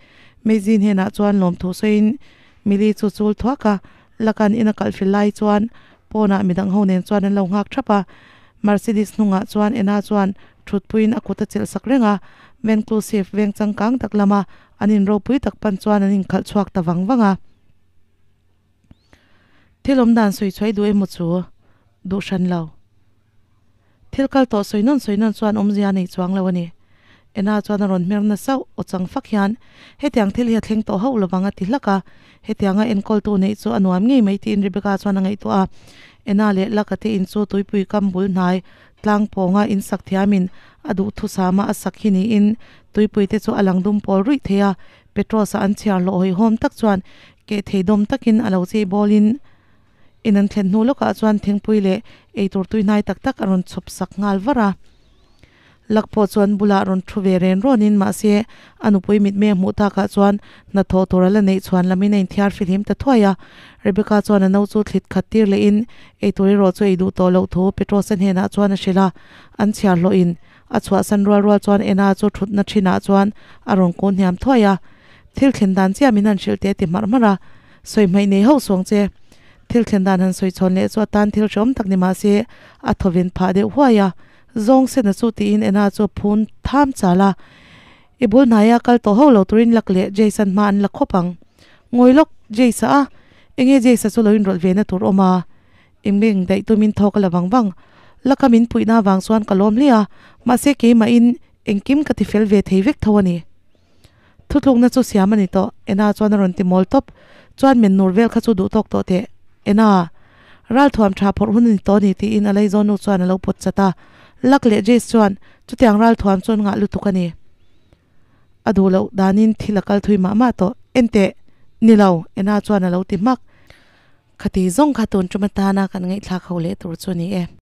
Maisie hnenah chuan lawmthu sawiin Millie chu chul thuak a, Laka'n in a kalh fel lai chuan pawnah midang ho nen chuan an lo nghak thap a. Mercedes hnungah chuan Anna chuan thutpuiin a kut a chelh sak reng a, Vanclusive veng changkang tak lama an in ropui tak pan chuan an inkhalh chhuak ta vang vang a. Thil awm dan sawi chhuai duh emaw chu duh hran lo. Thil kal tawh sawi nawn sawi nawn chuan awmzia a nei chuang lo a ni. Ena chuan a rawn hmer na sauh aw chang fak hian, Hetiang thil hi a thleng tawh hauh lovang a ti hlak a. Hetianga enkawltu neih chu a nuam ngei mai tiin Rebecca chuan a ngaihtuah a. Ena leh Laka te in chu tuipui kam bul hnai tlang pawnga in sak thiamin a duhthusama a sak hi niin tuipui te chu a lang dum pawl ruih thei a. Petros-a an chhiar hlawh hawihhawm tak chuan keh thei dawm takin a lo chei bawlin In an thlen hnu lawkah chuan thingpui leh eitur tuihnai tak tak a rawn chhawp sak nghal var a. Lak pawh chuan bulah rawn thu ve ren rawnin mahse a nupui mitmei a hmuh takah chuan hnathawh tur a la neih chhuan lamin a inthiar fihlim ta thuai a. Rebecca chuan a no chu thlit khat tir lehin eitur erawh chu ei duh tawh loh thu Petros-a hnenah chuan a hrilh a. An chhiar hlawhin a chhuahsan rual rual chuan Ena chu thutna thinah chuan a rawn kun hniam thuai a. Thil thlen dan chiah min han hrilh teh a ti hmarh hmarh a, sawi hmaih nei hauh suang che. Thil thlen dan han sawi chhawn leh chu a tan thil hreawm tak ni mah se a thawven phah deuh huai a, zawng sena chu tiin Ena chu a phun tham chal a, I bul hnaia kal tawh ho lo turin lak leh Jason hma an la khawp ang. Ngawi lawk, Jace-a a, enge Jace-a chu lo inrawlh ve na tur awm a? Engmeng daih tumin thawk a la vang vang. Laka min puihna avang chuan ka lawm hle a, mahse keimahin engkim ka ti fel ve thei vek tho a ni. Thutlukna chu siam a ni tawh, Ena chuan a rawn ti mawl tawp. Chuan men nur vel kha chu duh tawk tawh teh. Ena, ral thuam tha phawrh hun a ni tawh a ni tiin a laizawn nu chuan a lo pawt chat a. Luck leh Jace chuan chutiang ral thuam chu an ngah lutuk a ni. A duh loh danin thil a kal thui mah mah tawh. Enteh, ni lo, Ena chuan a lo ti hmak. Khati zawng kha tun tum atana kan ngaihthlak ho leh tur chu a ni e.